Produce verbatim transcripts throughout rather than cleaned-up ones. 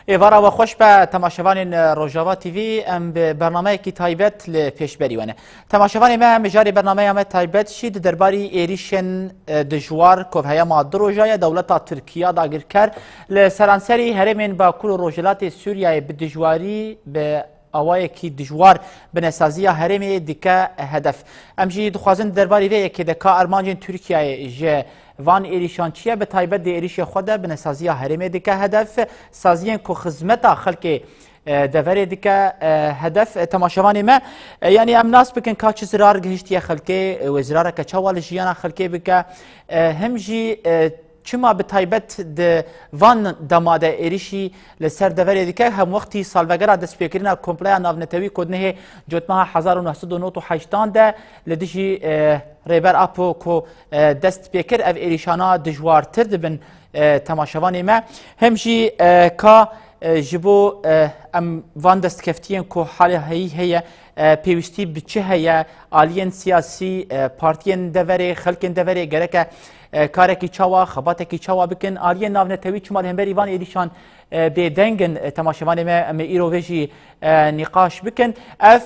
Êvara we xweş be, temaşevanên Rojava T V, em bi bernameyekî taybet li pêşberî we ne. Temaşevanê me, mijarê bernameya me taybet jî di derbarî êrîşên, e, dijwar ku heyema du roja ye, dewleta Tirkiya dagirker li seranserî herêmên Bakur û Rojhilatê Sûriyeyê bi dijwarî, bi awayekî dijwar binesaziya herêmê dike hedef. Em jî dixwazin di derbarî vê yekê de ka armancên Tirkiyeyê ji van êrîşan çi ye, bi taybet di êrîşê xwe de binesaziya herêmê dike hedef, saziyên ku xizmeta xelkê, e, deverê dike, e, hedef, e, temaşevanê me. E, yanî em nas bikin ka çi zirar gihiştiye xelkê, e, wê zirareke çawa li jiyana xelkê bike, e, him jî, e, çima bi taybet di van dema de êrîşî li ser deverê dike, hemwextî salvegera destpêkirina kompleya navnetewî ku di nehê Cotmeha hezar û neh sed û nod û heştan de li dijî, e, Rêber Apo ku, e, dest pê kir, ev êrîşana dijwartir dibin, e, temaşevanê me. Hem jî, e, ka, e, ji bo, e, em van destkeftiyên ku halê heyî heye, e, pêwîstî bi çi heye, aliyên siyasî, e, partiyên deverê, xelkên deverê gereke, e, karekî çawa, xebatekî çawa bikin, aliyên navnetewî çima li hemberî van êrîşan, e, bêdeng in, e, temaşevanê me, em ê îro vê jî, e, nîqaş bikin. Ev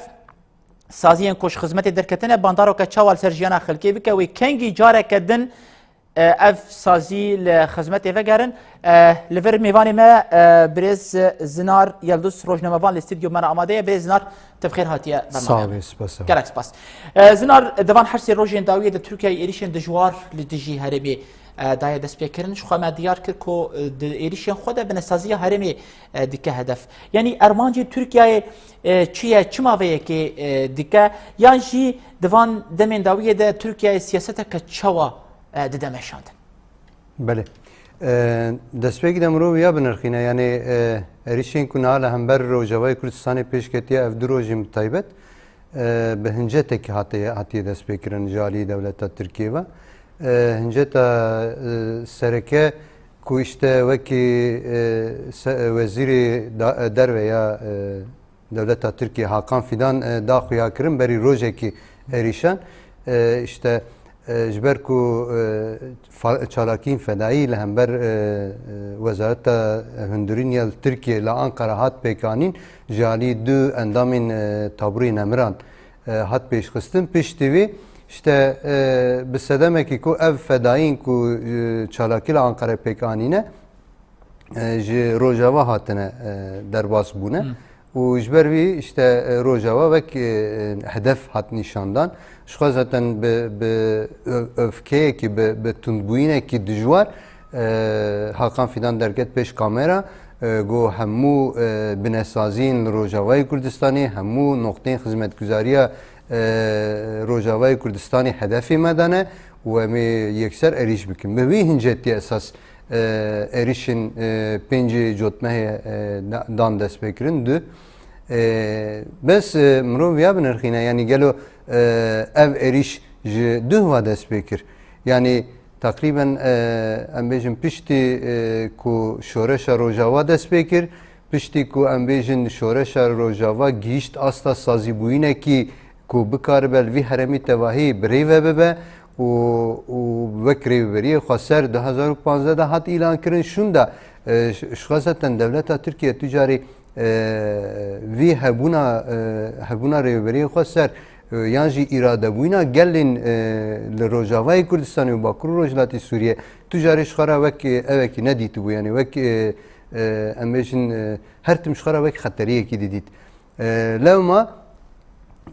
saziyên ku ji xizmetê derketine, bandaroke çawa li ser jiyana xelkê bike, wê kengî careke din, e, ev sazî li xizmetê vegerin. E, li vir mêvanê me, e, birêz Zinar Yelduz, rojnamevan li stûdyo me re amade ye. Birêz Zinar, tu bi xêr hatiye bernameyê. Sağ ol, spas. Gelek spas. E, Zinar, di van her sê rojên dawiyê de Tirkiyeyê êrîşên dijwar li dijî herêmê, e, daye destpêkirin. Ji xwe me diyar kir ku, e, di êrîşên xwe de binesaziya herêmê, e, dike hedef. Yanî armancê Tirkiyeyê, e, çi ye, çima vê yekê, e, dike? Yan jî di van demên dawiyê de Tirkiyeyê siyaseteke çawa, e, dide meşandin? Belê. E, destpêkî de mirov ya binirxîne, yanî, e, êrîşên ku niha li hember Rojavayê Kurdistanê pêş ketiye, ev du rojên bi taybet, e, bi hincetekî hatiye, hatiye destpêkirin ji alî dewleta Tirkiyê ve. E, hinceta, e, sereke ku işte wekî, e, se-, wezîrê da-, derve ya, e, dewleta Tirkiyê Hakan Fidan, e, da xuyakirin berî rojekî êrîşan. E, işte, e, ji ber ku, e, fa-, çalakiyên fedayî li hember, e, e, Wezareta Hundirîn ya li Tirkiyê li Anqara hat pêkanîn, ji alî du endamên, e, Taburê Nemiran, e, hat pêşxistin. Piştî vî, işte, e, bi sedemekî ku ev fedayîn ku, e, çalakî li Anqara pêk anîne, e, ji Rojava hatine, e, derbas bûne. Hmm. Û ji ber vî, işte, e, Rojava wek, e, hedef hat nîşandan. Ji xwe zaten bi, bi ö-, öfkeyekî, bi, bi tundbûyînekî dijwar, e, Hakan Fidan derket pêş kamera, e, got hemû, e, binesaziyên li Rojavayê Kurdistanê, hemû noqteyên xizmetguzariya, e, Rojavayê Kurdistanê hedefê me de ne û em ê yekser êrîş bikin. Bi vî hincetî esas, e, êrîşên, e, pêncê Cotmehê, e, da-, dan destpêkirin, du. E, bes, e, mirov ya binirxîne, yanî gelo, e, ev êrîş ji duh ve dest pê kir? Yanî teqrîben, e, em bêjin piştî, e, ku şoreşa Rojava dest pê kir, piştî ku em bêjin şoreşa Rojava gihîşt asta sazîbûyînekî ku bikaribe li vî herêmî tevahî bi rê ve bibe û, û wek rêveberiyê xweser du hezar û panzdeh de hat îlankirin. Şûnda, e, ş-, şixwe zaten dewleta Tirkiye tu carî, e, vî hebûna, e, hebûna rêveberiyê xweser, e, yan jî îradebûyîna gelên, e, li Rojavayê Kurdistanê û Bakur û Rojhilatê Sûriyê tu carî ji xwe re wek, e, evekî nedîtibû. Yanî wek, e, e, em bêjin, e, her tim ji xwe re wek xeteriyekî didît. E, lewma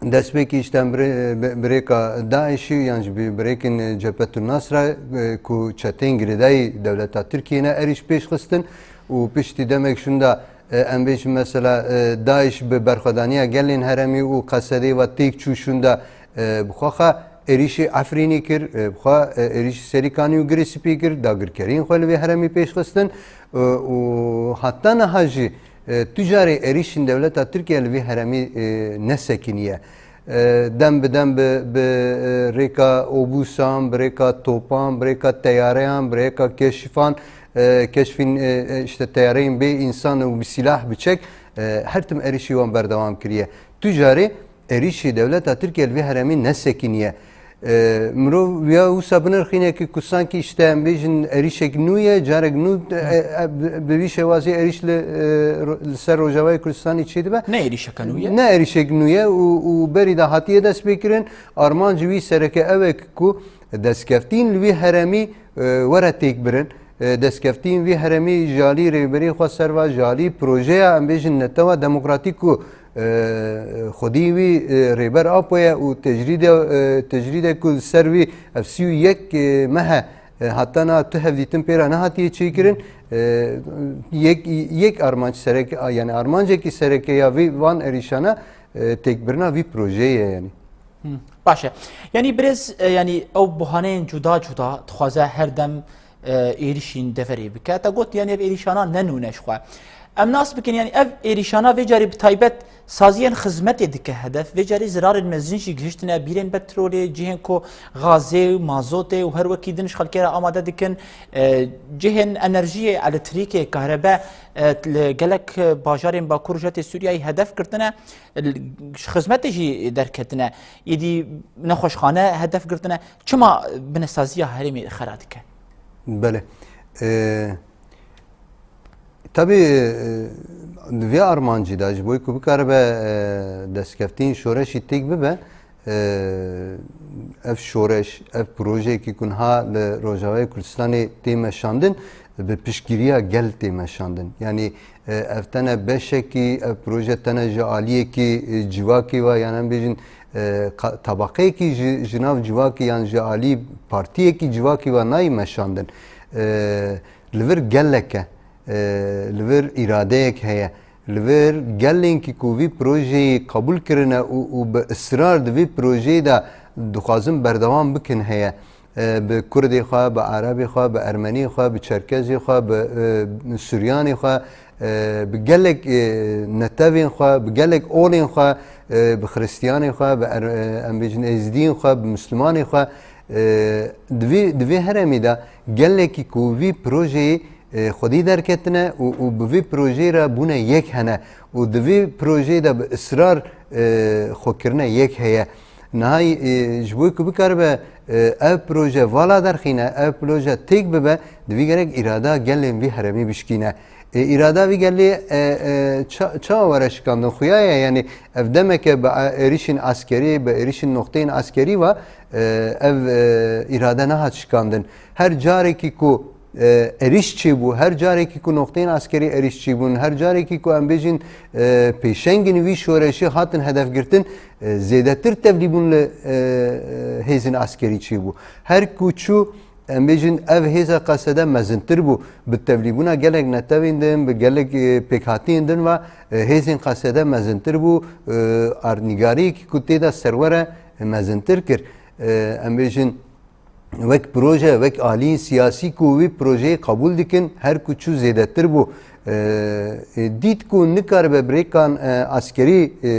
destpêkî işte em birê-, bi-, birêka DAIŞ'î yan jî bi-, birêkên Cephetun Nasra, e, ku çeteyên girêdayî dewleta Tirkiyê ne êrîş pêş xistin û piştî demek şûnda, e, em bêjin mesela, e, DAIŞ bi berxwedaniya gelên herêmî û Qesedê ve têk çû şûnda, e, bi xwe xwe êrîşî Efrînî kir, e, bi xwe, e, êrîşî Serîkanî û Girê Spî kir, dagirkeriyên xwe li vê herêmî pêş xistin, e, û heta niha jî, e, tu carê êrîşên dewleta Tirkiye li vê herêmî, e, nesekiniye. E, dem bi dem bi, bi, e, rêka obûsan, bi rêka topan, bi rêka teyareyan, bi rêka keşifan, e, keşfîn, e, e, işte teyareyên bê însan û bi sîlah bi çek, e, her tim êrîşî wan berdewam kiriye. Tu carê êrîşî dewleta Tirkiye li vê herêmî nesekiniye. E, mirov ya wisa binirxîne ki ku sankî işte em bêjin erîşek nû ye, carek nû, e, e, bi, bi vî şêwazî erîş li, e, ro-, li ser Rojavayê Kurdistanê çêdibe. Ne erîşeke nû ye? Ne erîşek nû ye û, û berî de hatiye destpêkirin. Armanc wî sereke ew e ku destkeftîn li wî herêmî, e, were têk birin. E, destkeftîn vî herêmî ji alî rêberê xwe ser va, ji alî projeya, em bêjin, netewa demokratîk ku, e, xwedî wî, e, Rêber Apo ye û tecrîde, e, tecrîde ku li ser wî ev sî û yek, e, meh e, e, heta niha tu hevdîtin pê re nehatiye çêkirin. E, yek, yek armanc sereke, yani armancekî sereke ya vî van erîşana, e, têkbirina vî projeyê ye yani. Hı, baş e. Yanî birêz, e, yanî ew buhaneyên cuda cuda dixwaze her dem, e, êrîşîn deverê bike. Te got, yanî ev êrîşana ne nû ne ji xwe. Em nas bikin, yanî ev êrîşana vê carî bi taybet saziyên xizmetê dike hedef. Vê carî zirarên mezin jî gihiştine bîrên petrolê, cihên ku gazê û mazotê û her wekî din ji xelkê re amade dikin, e, cihên enerjiyê, elektrîkê, kahrebe, e, li gelek bajarên Bakur û Rojhilatê Sûriyeyê hedef girtine. Ji xizmetê jî derketine, êdî nexweşxane hedef girtine. Çima binesaziya herêmê xera dike? Belê. E, tabii, e, di vê armancî de ji bo ku bikaribe, e, destkeftîn şoreşî têk bibe, e, ev şoreş, ev projeyekî ku niha li Rojavayê Kurdistanê tê meşandin, bi piştgiriya gel tê meşandin. Yanî, e, ev tene beşekî, ev proje tene ji aliyekî, e, civakî ve, yan em bêjin, e, ka-, tabaqeyekî ji, ji nav civakî yan ji alî partiyekî civakî ve nayî meşandin. E, li vir gelek e, e, li vir îradeyek heye. Li vir gelên ki ku vî projeyê qebûl kirine û, û bi israr di vî projeyê de dixwazin berdewam bikin heye. E, bi Kurdê xwe, bi Erebê xwe, bi Ermeniyê xwe, bi Çerkezê xwe, bi, e, Suryanê xwe, e, bi gelek, e, netewên xwe, bi gelek olên xwe, e, bi Xiristiyanê xwe, bi Er-, e, em bêjin Êzdiyên xwe, bi Mislimanê xwe, e, di vî, di vî herêmî de gelekî ku vî projeyê, e, xwedî derketine û, û bi vî projeyê re bûne yek hene û di vî projeyê de bi israr, e, xwe kirine yek heye. Niha, e, ji bo ku bikaribe, e, ev proje vala derxîne, ev proje têk bibe, divî gerek îrada gelên vî herêmî bişkîne. E, îrada vî gelê, e, e, ça-, çawa were şikandin? Xuya ye, yanî ev demeke bi a-, êrişên eskerî, bi êrişên noqteyên eskerî ve, e, ev, e, îrade nehat şikandin. Her carekî ku, e, êrîş çêbû, her carekî ku noqteyên eskerî êrîş çêbûn, her carekî ku em bêjin, e, pêşengên vî şoreşî hatin hedefgirtin, e, zêdetir tevlî bûn li, e, e, hêzên eskerî çêbû. Her ku çû, em bêjin, ev hêza Qesede mezintir bû. Bi tevlîbûna gelek netewên din, bi gelek, e, pêkhatiyên din ve, e, hêzên Qesede mezintir bû. E, erdnîgariyekî ku tê de serwere, e, mezintir kir. E, em bêjin, wek proje, wek aliyên siyasî ku wî projeyê qebûl dikin, her ku çû zêdetir bû. E, e, dît ku nikaribe bi rêkan, e, eskerî, e,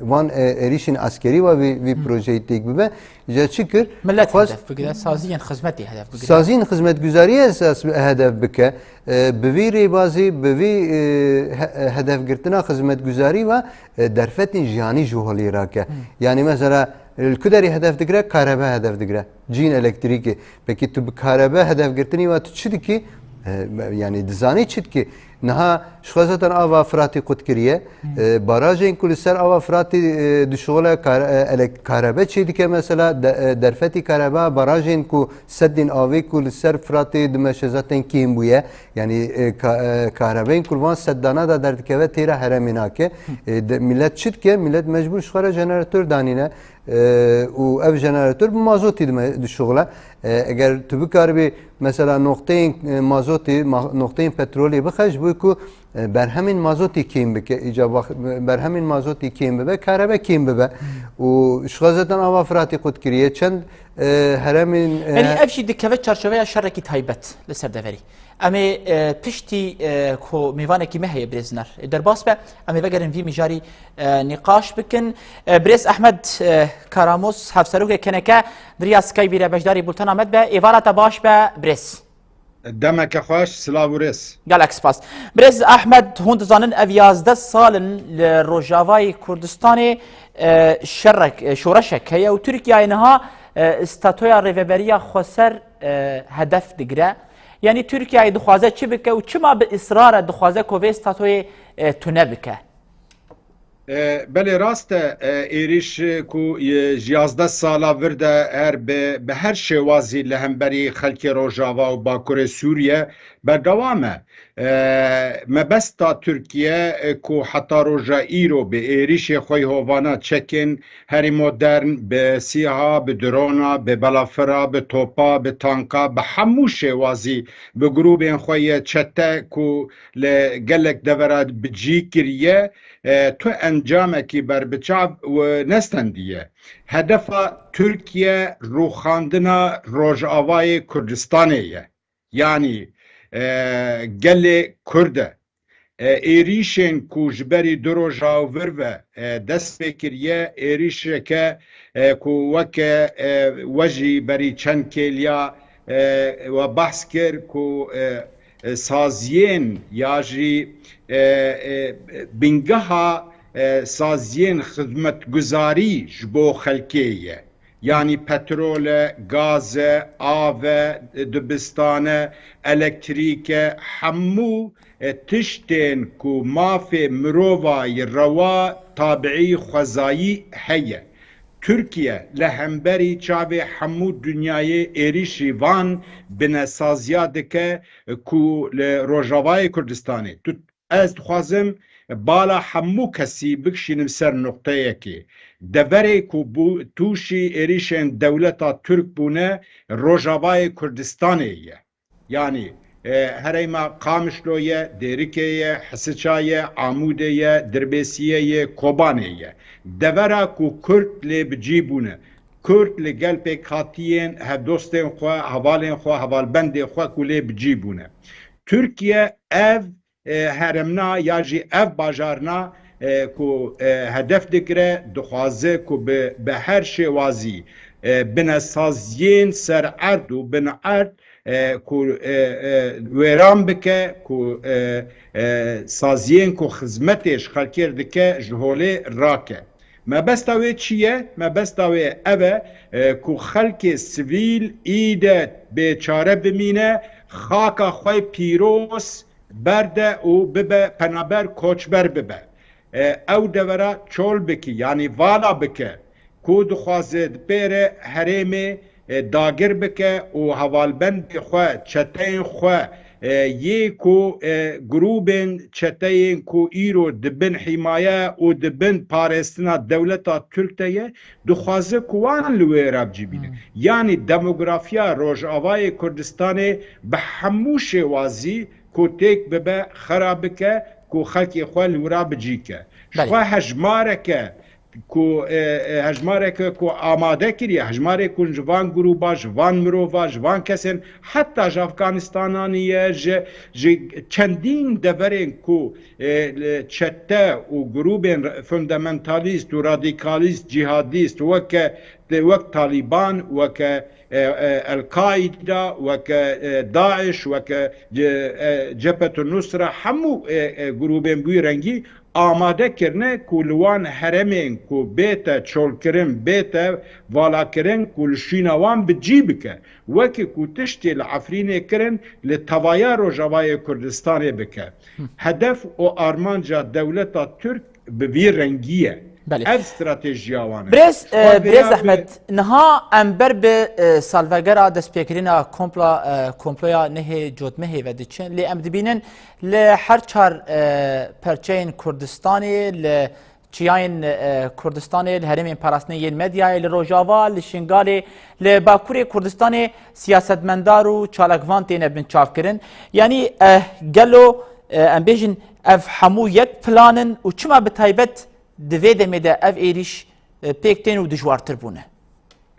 van, e, êrîşên eskerî ve vî, vî Hı. projeyê têk bibe. Ji çi kir? Millet Xwest hedef bigire, saziyên xizmetê hedef bigire. Saziyên xizmetguzariyê esas hedef bike. E, bi vî rêbazî, bi vî, e, he-, hedefgirtina xizmetguzarî ve, e, derfetên jiyanî ji holê rake. Hı. Yanî mesela, li ku derê hedef digire? Karebe hedef digire. Cihên elektrîkê. Pekî tu bi karebe hedefgirtinî ve tu çi dikî? E, yanî dizanî çi dikî? Niha ji xwe zaten ava Firatê qut kiriye. Hı. E, barajên ku li ser ava Firatê, e, dişuxile kar-, e, elek-, karebe çê dike mesela, de-, e, derfetî karebe, barajên ku sedên avê ku li ser Firatê dimeşe zaten kêm bûye. Yanî, e, ka-, e, karebeyên ku li van seddana de derdikeve têra herêmê nake. Hı. E, de, millet çi dike? Millet mecbûr ji xwe re jenerator danîne. E, û ev jenerator bi mazotî dime-, dişuxile. E, eger tu bikaribî mesela noqteyên, e, mazotî, ma-, noqteyên petrolê bixe, ji bo ku, e, berhemên mazotî kêm bike, îca bax-, berhemên mazotî kêm bibe, karebe kêm bibe. Hmm. Û ji xwe zaten ava Firatê qut kiriye. Çend, e, heremên, e, Yanî ev jî dikeve çarçoveya şerekî taybet li ser deverî. Em ê, e, piştî, e, ku mêvanekî me heye birêz Nar, e, derbas be, em ê vegerin vî mijarî, e, nîqaş bikin. E, birêz Ehmed, e, Karamos, hevserokê K N K, di riya Skype'î re beşdarî bultena me dibe. Êvara te baş be, birêz. Demeke xweş, silav û rêz. Gelek spas. Birêz Ehmed, hûn dizanin ev yazdeh sal in li Rojavayê Kurdistanê, e, şerek, e, şoreşek heye û Tirkiyeyê niha e, statoya Rêveberiya Xweser, e, hedef digire. Yanî Tirkiyeyê dixwaze çi bike û çima bi israr e dixwaze ku vê statoyê, e, tune bike? E, belê rast e, e, êrîş, e, ku, e, ji yazdeh sala vir de her bi, bi her şêwazî li hemberî xelkê Rojava û Bakurê Sûriye berdewam e. E, mebesta Tirkiye, e, ku heta roja îro bi êrîşê xwe yê hovana çekên herî modern, bi sîha, bi drona, bi balafira, bi topa, bi tanka, bi hemû şêwazî, bi grûbên xwe yê çete ku li gelek devera bi cî kiriye, e, tu encamekî berbiçav nestendiye. Hedefa Tirkiye rûxandina Rojavayê Kurdistanê ye. Yanî, e, gelê Kurd e. E, êrîşên ku ji berî du roja û vir ve, e, dest pê kiriye, êrîşeke, e, ku weke, e, we jî berî çend kêliya, e, we behs kir ku, e, e, saziyên ya jî, e, e, bingeha, e, saziyên xizmetguzarî ji bo xelkê ye. Yanî petrol e, gaz e, av e, dibistan e, elektrîk e, hemû, e, tiştên ku mafê mirova yê rewa, tabiî, xwezayî heye. Tirkiye li hemberî çavê hemû dinyayê êrîşî van binesaziya dike ku li Rojavayê Kurdistanê. Tu Ez dixwazim bala hemû kesî bikişînim ser nuqteyekê. Deverê ku bû tûşî êrîşên dewleta Tirk bûne, Rojavayê Kurdistanê ye. Yanî, e, herêma Qamişlo ye, Dêrikê ye, Hisiça ye, Amûdê ye, Dirbêsiyê ye, Kobanê ye. Devera ku Kurd lê bi cî bûne. Kurd li gel pêkhatiyên hevdostên xwe, hevalên xwe, hevalbendê xwe ku lê bi cî bûne. Tirkiye ev e, heremna ya jî ev bajarna, e, ku, e, hedef digire, dixwaze ku bi, bi her şêwazî, e, binesaziyên ser erd û bin erd, e, ku, e, e, wêran bike, ku, e, e, saziyên ku xizmetê ji xelkê re dike, ji holê rake. Mebesta wê çi ye? Mebesta wê ev e, e, ku xelkê sivîl îde bêçare bimîne, xaka xwe pîroz berde û bibe penaber, koçber bibe. E, ew devera çol bikî, yanî vala bike, ku dixwaze di pêre herêmê, e, dagir bike û hevalbendê xwe, çeteyên xwe, e, yê ku, e, grûbên çeteyên ku îro di bin hîmaye û di bin parêstina dewleta Tirk de ye, dixwaze ku wan li wê re bicî bîne. Hmm. Yanî demografiya Rojavayê Kurdistanê bi hemû şêwazî ku têk bibe, xera bike, ku xelkê xwe li wira bicî ke. Ji Belê. xwe hejmareke ku, e, e, hejmareke ku amade kiriye, hejmarê ku ji van grûba, ji van mirova, ji van kesên, heta ji Afganistananî ye, ji, ji çendîn deverên ku, e, çete û grûbên fundamentalîst û radîkalîst, cîhadîst, weke, wek Talîban, weke, e, e, El-Qaîda, weke, e, DAIŞ, weke, e, e, Cephetun Nusra, hemû, e, e, grûbên bi wî rengî amade kirine ku li wan heremên ku bête çolkirin, bête valakirin ku li şûna wan bi cî bike. Wekî ku tiştê li Efrînê kirin, li tevaya Rojavayê Kurdistanê bike. Hedef û armanca dewleta Tirk bi vî rengî ye. Belê. Ev stratejiya wan e. Birêz, Xwe e, Birêz vêya bi Ehmed, niha em ber bi, e, salvegera destpêkirina kompla, e, komploya nehê Cotmehê ve diçin. Lê em dibînin li her çar, e, perçeyên Kurdistanê, li çiyayên, e, Kurdistanê, li herêmên parastinê yên medyayê, li Rojava, li Şingalê, li Bakurê Kurdistanê siyasetmendar û çalakvan têne binçavkirin. Yanî, e, gelo, e, em bêjin ev hemû yek plan in û çima bi taybet di vê demê de ev êrîş, e, pêk tên û dijwartir bûne?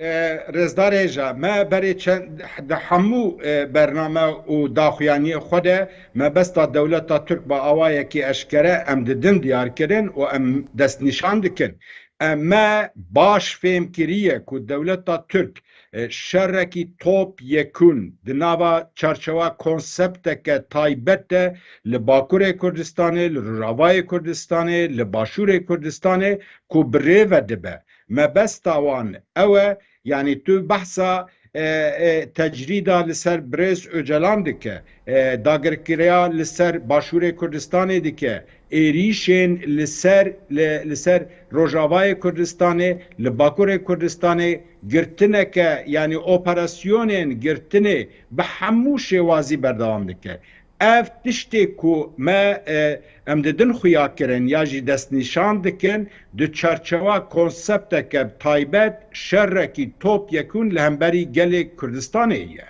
E, Rêzdar Hêja, me berê çend, di hemû, e, bername û daxuyaniyê xwe de mebesta dewleta Tirk bi awayekî eşkere em didin diyar kirin û em destnîşan dikin. E, me baş fêm kiriye ku dewleta Tirk, e, şerekî top yekûn di nava çarçewa konsepteke taybet de li Bakurê Kurdistanê, li Rojavayê Kurdistanê, li Başûrê Kurdistanê ku bi rê ve dibe. Mebesta wan ew e, Yanî tu behsa, e, e, tecrîda li ser birêz Ocalan dike, e, dagirkeriya li ser Başûrê Kurdistanê dike, êrîşên li ser, li, li ser Rojavayê Kurdistanê, li Bakurê Kurdistanê, girtineke, yanî operasyonên girtinê bi hemû şêwazî berdewam dike. Ev tiştê ku me, e, em didin xuya kirin ya jî destnîşan dikin, di çarçewa konsepteke taybet şerekî topyekûn li hemberî gelê Kurdistanê ye.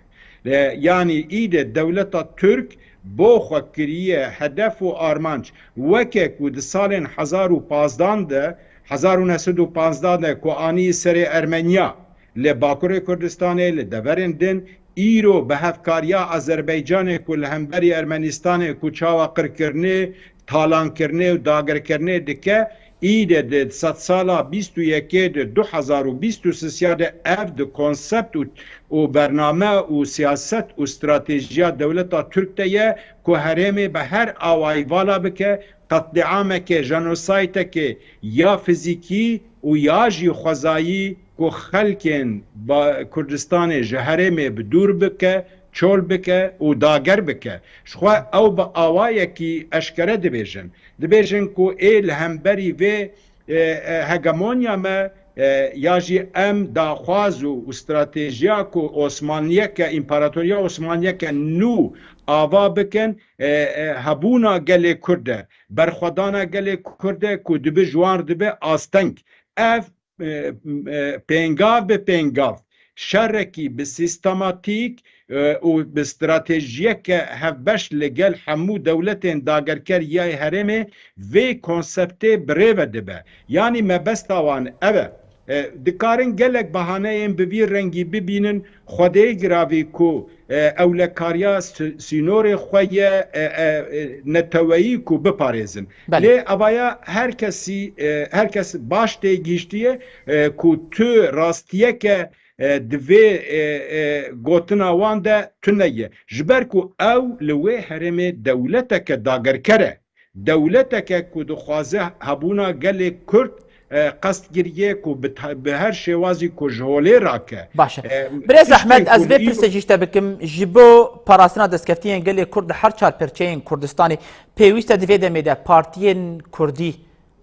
E, yanî îdê dewleta Tirk bo xwe kiriye hedef û armanc, weke ku di salên hezar û pazdan de, hezar û neh sed û panzdan de ku anî serê Ermeniya, li Bakurê Kurdistanê, li deverên din, îro bi hevkariya Azerbaycanê ku li hemberî Ermenistanê ku çawa qirkirinê, talankirinê û dagirkirinê dike, îdê di sedsala bîst û yekê de du hezar û bîst û sisya de ev di konsept û, û bername û siyaset û stratejiya dewleta Tirk de ye ku herêmê bi her awayî vala bike, qetlîamekê, jenosaytekê ya fizîkî û ya jî xwezayî ku xelkên ba-, Kurdistanê ji herêmê bi dûr bike, çol bike û dager bike. Ji xwe ew bi awayekî eşkere dibêjin. Dibêjin ku ê li hemberî vê, e, e, hegemonya me, e, ya jî em daxwaz û, û stratejiya ku Osmaniyeke, împaratoriya Osmaniyeke nû ava bikin, e, e, hebûna gelê Kurd e, berxwedana gelê Kurd e ku dibe ji wan re dibe asteng. Ev, e, e, pêngav bi pêngav, şerekî bi sîstematîk, e, û bi stratejiyeke hevbeş li gel hemû dewletên dagerker ya herêmê vê konseptê bi rê ve dibe. Yanî mebesta wan ev e. E, dikarin gelek bahaneyên bi vî rengî bibînin, Xwedê giravî ku, e, ewlekariya si-, sînorê xwe ye, e, e, e, neteweyî ku biparêzin. Belê. Lê evaya her kesî, e, her kes baş tê gihiştiye, e, ku tu rastiyeke, e, di vê, e, e, gotina wan de tune ye. Ji ber ku ew li wê herêmê dewleteke dagerker e. Dewleteke ku dixwaze hebûna gelê Kurd, e, qest kiriye ku bi ta-, bi her şêwazî ku ji holê rake. Baş e. E, Birêz tiştên Ehmed, ez ku vê îro pirsê jî ji te bikim. Ji bo parastina destkeftiyên gelê Kurd li her çar perçeyên Kurdistanê pêwîst e di vê demê de partiyên Kurdî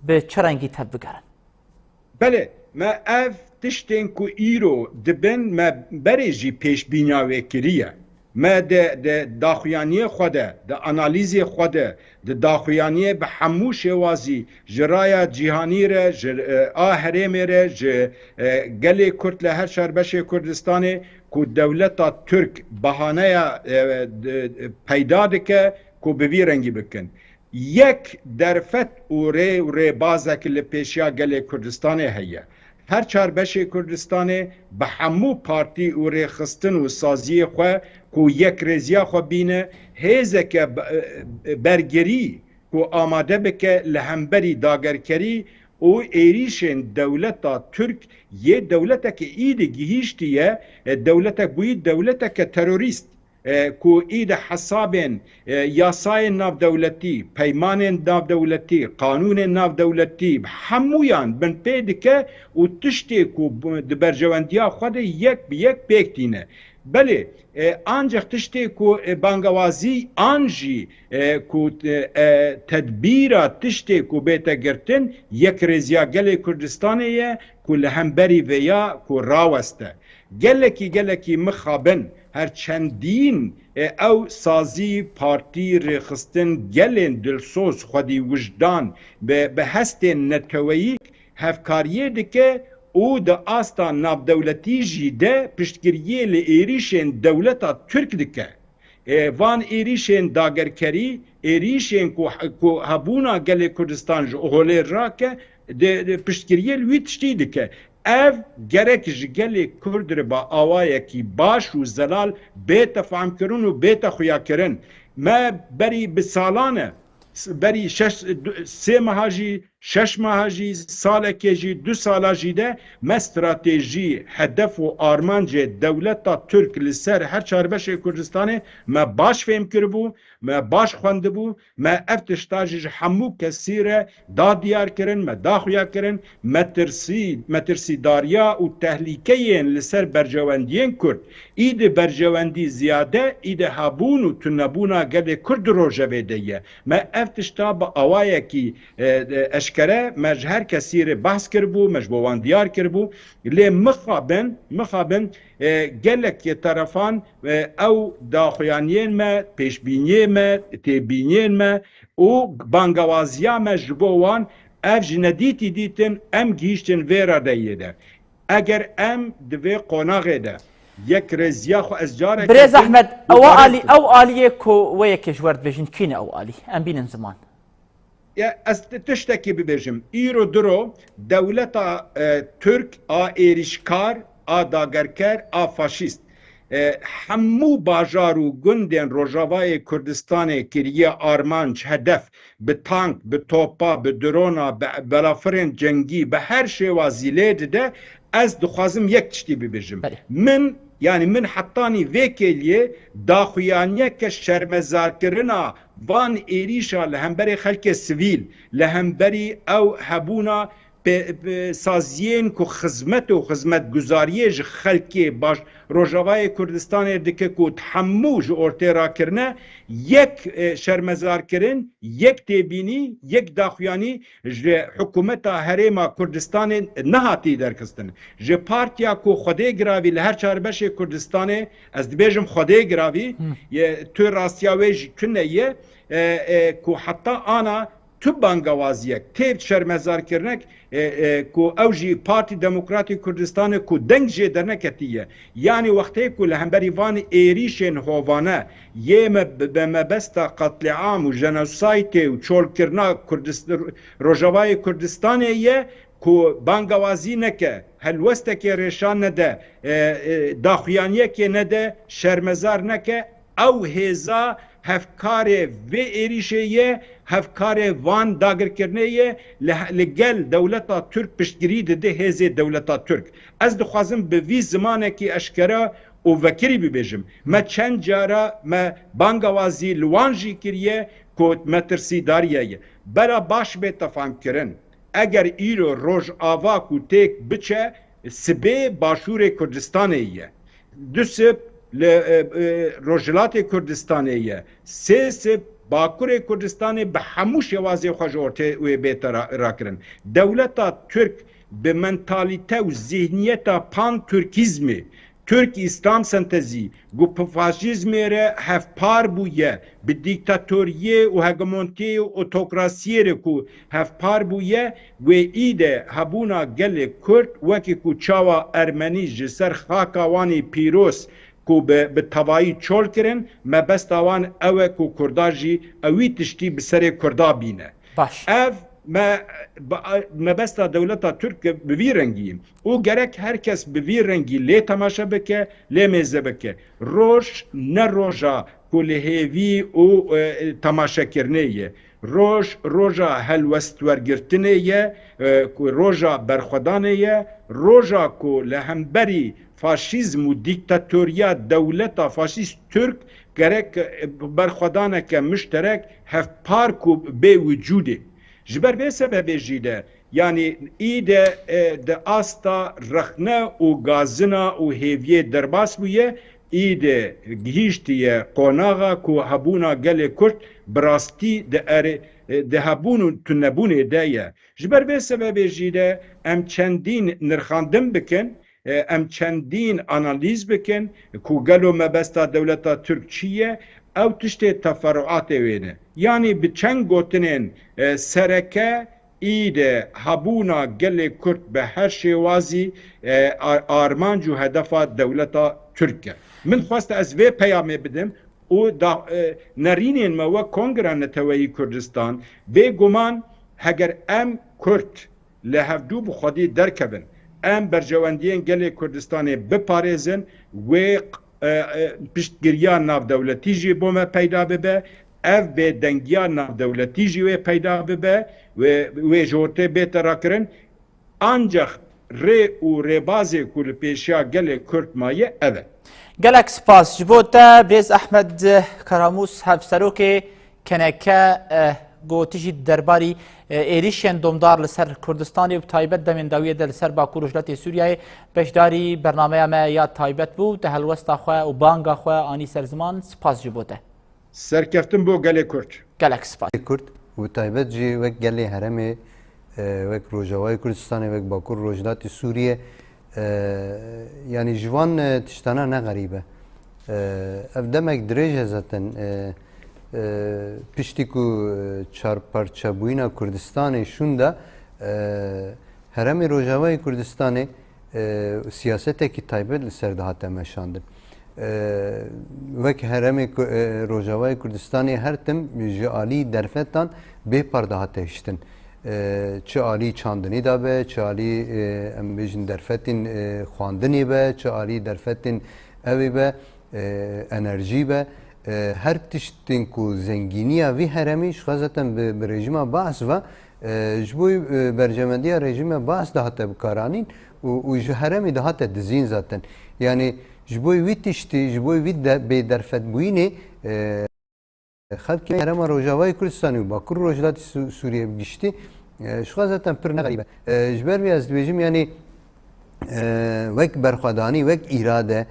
bi çi rengî tevbigerin? Belê, me ev tiştên ku îro dibin, me berê jî pêşbîniya wê kiriye. Me di, di daxuyaniyê xwe de, di analîzê xwe de, di daxuyaniyê bi hemû şêwazî ji raya cîhanî re, ji, e, a herêmê re, ji, e, gelê Kurd li her çar beşê Kurdistanê ku dewleta Tirk bahaneya, e, di, peyda dike ku bi vî rengî bikin. Yek derfet û rê û rêbazek li pêşiya gelê Kurdistanê heye. Her çar beşê Kurdistanê bi hemû partî û rêxistin û saziyê xwe ku yekrêziya xwe bîne, hêzeke be-, bergirî ku amade bike li hemberî dagerkerî û êrîşên dewleta Tirk yê dewleteke îdî gihîştiye, e, dewletek bûyî dewleteke terorîst. E, ku îdî hesabên, e, yasayên navdewletî, peymanên navdewletî, qanûnên navdewletî, hemûyan binpê dike û tiştê ku bu-, di berjewendiya xwe de yek bi yek pêk tîne. Belê, e, ancaq tiştê ku, e, bangewazî an jî, e, ku, e, e, tedbîra tiştê ku bête girtin, yekrêziya gelê Kurdistanê ye ku li hemberî vêya ku raweste. Gelekî, gelekî mixabin, her çendîn, e, ew sazî, partî, rêxistin, gelên dilsoz, xwedî wijdan, bi, bi hestên neteweyî hevkariyê dike û di asta navdewletî jî de piştgiriyê li êrîşên dewleta Tirk dike. E, van êrîşên dagerkerî, êrîşên ku, ku hebûna gelê Kurdistan ji holê rake, di, di piştgiriyê li wî tiştî dike. Ev gerek ji gelê Kurd re ba awayekî baş û zelal bête fehmkirin û bête xuyakirin. Me berî bi salan e, s-, berî şeş, du-, sê meha jî şeş maha jî, salekê jî, du sala jî de me stratejî, hedef û armancê dewleta Tirk li ser her çar beşê Kurdistanê me baş fêm kiribû, me baş xwendibû, me ev tişta jî ji hemû kesî re da diyar kirin, me da xuya kirin, metirsî, metirsîdariya û tehlîkeyên li ser berjewendiyên Kurd, îdî berjewendî ziyade, îdî hebûn û tunebûna gelê Kurd di rojevê de ye. Me ev tişta bi awayekî, e, e, eşkere me ji her kesî re behs kiribû, me ji bo wan diyar kiribû. Lê mixabin, mixabin, e, gelek terefan, e, ew daxuyaniyên me, pêşbîniyê me, têbîniyên me û bangewaziya me ji bo wan, ev ji nedîtî dîtin, em gihîştin vê radeyê de. Eger em di vê qonaxê de yekrêziya xwe, ez careke Birêz din Ehmed, ew alî, ew aliyê ku wê yekê ji we re dibêjin, kî ne ew alî? Em bînin ziman. Ya, ez ti-, tiştekî bibêjim. Îro diro dewleta, e, Tirk a êrîşkar, a dagerker, a faşîst, e, hemû bajar û gundên Rojavayê Kurdistanê kiriye armanc, hedef, bi tank, bi topa, bi drona, bi belafirên cengî, bi her şêwazî lê dide. Ez dixwazim yek tiştî bibêjim. Belê. Min, yanî min hetanî vê kêliyê daxuyaniyeke şermezarkirina van êrîşa li hemberî xelkê sivîl, li hemberî ew hebûna pe-, pe-, saziyên ku xizmet û xizmetguzariyê ji xelkê baş Rojavayê Kurdistanê dike ku hemû ji ortê rakirine, yek, e, şermezarkirin, yek têbînî, yek daxuyanî ji hikûmeta Herêma Kurdistanê nehatî derxistin. Ji partiya ku Xwedê giravî li her çar beşê Kurdistanê, ez dibêjim Xwedê giravî, Hı. ye, tu rastiya wê jî tune ye, e, e, ku heta ana tu bangewaziyek tê şermezarkirinek, e, e, ku ew jî Partî Demokratî Kurdistanê ku deng jê derneketiye. Yanî wextê ku li hemberî van êrîşên hovane yê me bi, bi mebesta qetlîam û jenosaytê û çolkirina Kurdist-, Rojavayê Kurdistanê ye, ku bangewazî neke, helwestekê rêşan nede, e, e, daxuyaniyekê nede, şermezar neke, ew hêza hevkarê vê êrîşê ye, hevkarê van dagirkirinê ye, li, li gel dewleta Tirk piştgirî dide hêzê dewleta Tirk. Ez dixwazim bi vî zimanekî eşkere û vekirî bibêjim. Me çend cara me bangewazî li wan jî kiriye ku metirsîdariye ye. Bera baş bê tefamkirin. Eger îro Rojava ku têk biçe, sibê Başûrê Kurdistanê ye. Du sib li, e, e, Rojhilatê Kurdistanê ye. Sê sib Bakurê Kurdistanê bi hemû şêwazê xwe ji ortê wê bête ra-, rakirin. Dewleta Tirk bi mentalîte û zihniyeta pan-Tirkîzmê, Tirk-Îslam sentezî, ku bi faşîzmê re hevpar bûye, bi dîktatoriyê û hegemontiyê û otokrasiyê re ku hevpar bûye, wê î de hebûna gelê Kurd wekî ku çawa Ermenî ji ser xaka wan ê pîroz ku bi, bi tevayî çol kirin, mebesta wan ew e ku Kurda jî ewî tiştî bi serê Kurda bîne. Baş. Ev me, ba-, mebesta dewleta Tirk bi vî rengî ye. Û gerek her kes bi vî rengî lê temaşe bike, lê mêze bike. Roj ne roja ku li hêvî û, e, temaşekirinê ye. Roj, roja helwestwergirtinê ye, e, ku roja berxwedanê ye, roja ku li hemberî faşîzm û dîktatoriya dewleta faşîst Tirk gerek, e, berxwedaneke mişterek hevpar ku bê wicûdê. Ji ber vê sebebê jî de, yanî î de, e, di asta rexne û gazina û hêviyê derbas bûye, î de gihîştiye qonaxa ku hebûna gelê Kurd bi rastî di erê, e, di hebûn û tunebûnê de ye. Ji ber vê sebebê jî de em çendîn nirxandin bikin, e, em çendîn analîz bikin ku gelo mebesta dewleta Tirk çi ye, ew tiştê teferuatê wê ne. Yanî bi çend gotinên, e, sereke î de hebûna gelê Kurd bi her şêwazî, e, ar-, armanc û hedefa dewleta Tirk e. Min xwest ez vê peyamê bidim û da, e, nerînên me wek Kongra Neteweyî Kurdistan, bêguman heger em Kurd li hevdû bi xwedî derkevin, em berjewendiyên gelê Kurdistanê biparêzin, wê, e, e, piştgiriya navdewletî jî bo me peyda bibe, ev bêdengiya navdewletî jî wê peyda bibe, wê, wê ji ortê bête rakirin. Ancax rê û rêbazê ku li pêşiya gelê Kurd maye, ev e. Gelek spas ji bo te, Birêz Ehmed Karamûs, Hevserokê K N K, eh, got jî derbarî, eh, êrîşên domdar li ser Kurdistanê û bi taybet demên dawiyê de li ser Bakur Rojhilatê Sûriyeyê beşdarî bernameya me ya taybet bû. Te helwesta xwe û banga xwe anî ser ziman. Spas ji bo te. Serkeftin bo gelê Kurd. Gelek spas. Kurd û bi taybet jî wek gelê herêmê, e, wek Rojavayê Kurdistanê, wek Bakur Rojhilatê Sûriyê, e, yanî ji van, e, tiştana ne xerîb e. E, ev demek dirêj e zaten, e, e, piştî ku, e, çarparçebûyîna Kurdistanê şûnda, e, herêmê Rojavayê Kurdistanê, e, siyasetekî taybet li ser dihate meşandin. E, wek herêmê Ku-, e, Rojavayê Kurdistanê her tim ji alî derfetan bê par dihate hiştin. E, çi alî çandinî de be, çi alî, e, em bêjin derfetên, e, xwendinê be, çi alî derfetên evê be, e, enerjî be, e, her tiştên ku zengîniya vî herêmî ji xwe zaten bi, bi rejîma Baas ve, e, ji bo, e, berjemendiya rejîma Baas dihate bikaranîn û, û ji herêmî dihate dizîn zaten. Yanî ji bo wî tiştî, ji bo wî de, bêderfetbûyînê, e, xelkê herêma Rojavayê Kurdistanê û Bakur Rojhilatê Sû-, Sûriyê bi giştî, e, ji xwe zaten pir ne xerîb e. E, ji ber vê ez dibêjim, yanî, e, wek berxwedanî, wek îrade,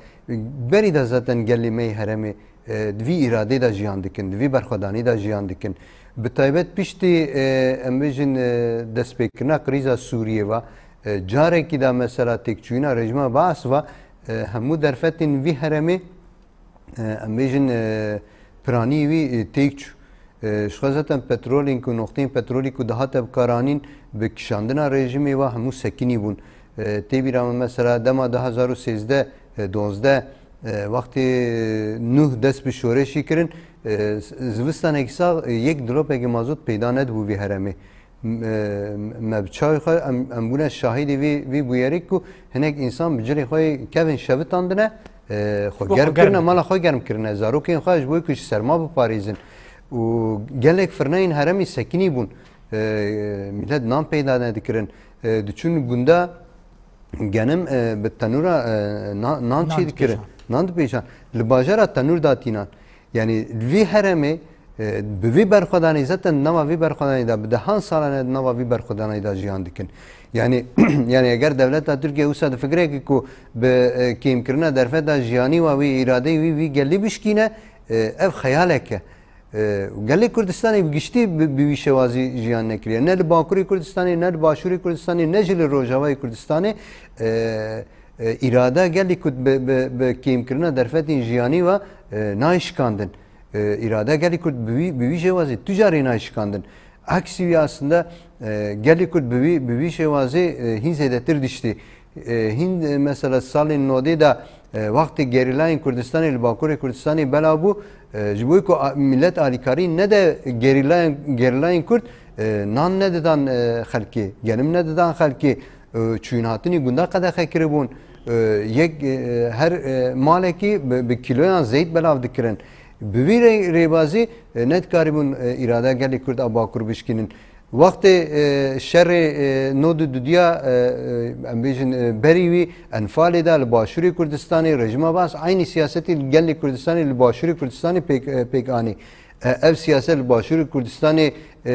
berî de zaten gelê me yê herêmê, e, di vî îradê de jiyan dikin, di vî berxwedanî de jiyan dikin. Bi taybet piştî, e, em bêjin, e, destpêkirina krîza Sûriyê ve, e, carekî de mesela têkçûyîna rejîma Baas ve, e, hemû derfetên vî herêmê, e, em bêjin, e, piranî wî, e, têk çû. E, ji xwe zaten petrolên ku, noqteyên petrolî ku dihate bikaranîn, bi kişandina rejîmê ve hemû sekinî bûn. E, tê bîra min mesela dema du hezar û sêzdeh, e, dozdeh, e, wextê, e, Nuh dest bi şoreşî kirin, e, z-, zivistanekî sax, e, yek dilopekî mazot peyda nedibû vî herêmê. M-, e, me bi çavê xwe em, em bûne şahidê vî, vî bûyerê ku hinek însan bi cilê xwe yê kevin şevitandine, e, xwe Xwe germ germ kirine, kirine. Mala xwe germ kirine, zarokên xwe ji bo ku ji serma biparêzin. Û gelek firneyên herêmî sekinî bûn. E, millet nan peyda nedikirin. E, diçûn gunda genim, e, bi tenûra, e, na-, nan Nan çê dikirin. dipêşan. Nan dipêşan. Li bajara tenûr datînan. Yanî vî herêmê, e, bi vî berxwedanê, zaten nava vî berxwedanê de, bi dehan salan e nava vî berxwedanê de jiyan dikin. Yanî, yanî eger dewleta Tirkiye wisa di fikrekî ku bi, e, kêmkirina derfeta jiyanî wa wî îradeyê wî, wî gelî bişkîne, e, ev xeyalek e. E, gelê Kurdistanê bi giştî bi, bi wî şewazî jiyan nekiriye. Ne li Bakurê Kurdistanê, ne li Başûrê Kurdistanê, ne jî li Rojavayê Kurdistanê, e, e, îrada gelê Kurd bi, bi, bi kêmkirina derfetên jiyanî ve, e, nayê şikandin. E, îrada gelê Kurd bi wî, bi wî şêwazî tu carî nayê şikandin. Aksî wî aslında, e, gelê Kurd bi wî, bi wî şêwazî, e, hîn zêdetir diştî. E, hîn, e, mesela salên nodê de, e, wextê gerîlayên Kurdistanê li Bakurê Kurdistanê belav bû, e, ji bo ku a-, milet alîkarî nede gerîlayên, gerîlayên Kurd, e, nan nedidan, e, xelkê, genim nedidan xelkê, e, çûyînhatinî gunda qedexe kiribûn. E, yek, e, her, e, malekî bi, bi kîloyan zeyt belav dikirin. Bi vî rê-, rêbazî, e, nedikarîbûn, e, îrada gelê Kurd a Bakur bişkînin. Wextê, e, şerê, e, nod û dudiya, e, e, em bêjin, e, berî wî Enfalê de li Başûrê Kurdistanê rejîma Baas eynî siyasetê li gelê Kurdistanê li Başûrê Kurdistanê pêk, e, pêk anî. E, ev siyaset li Başûrê Kurdistanê, e,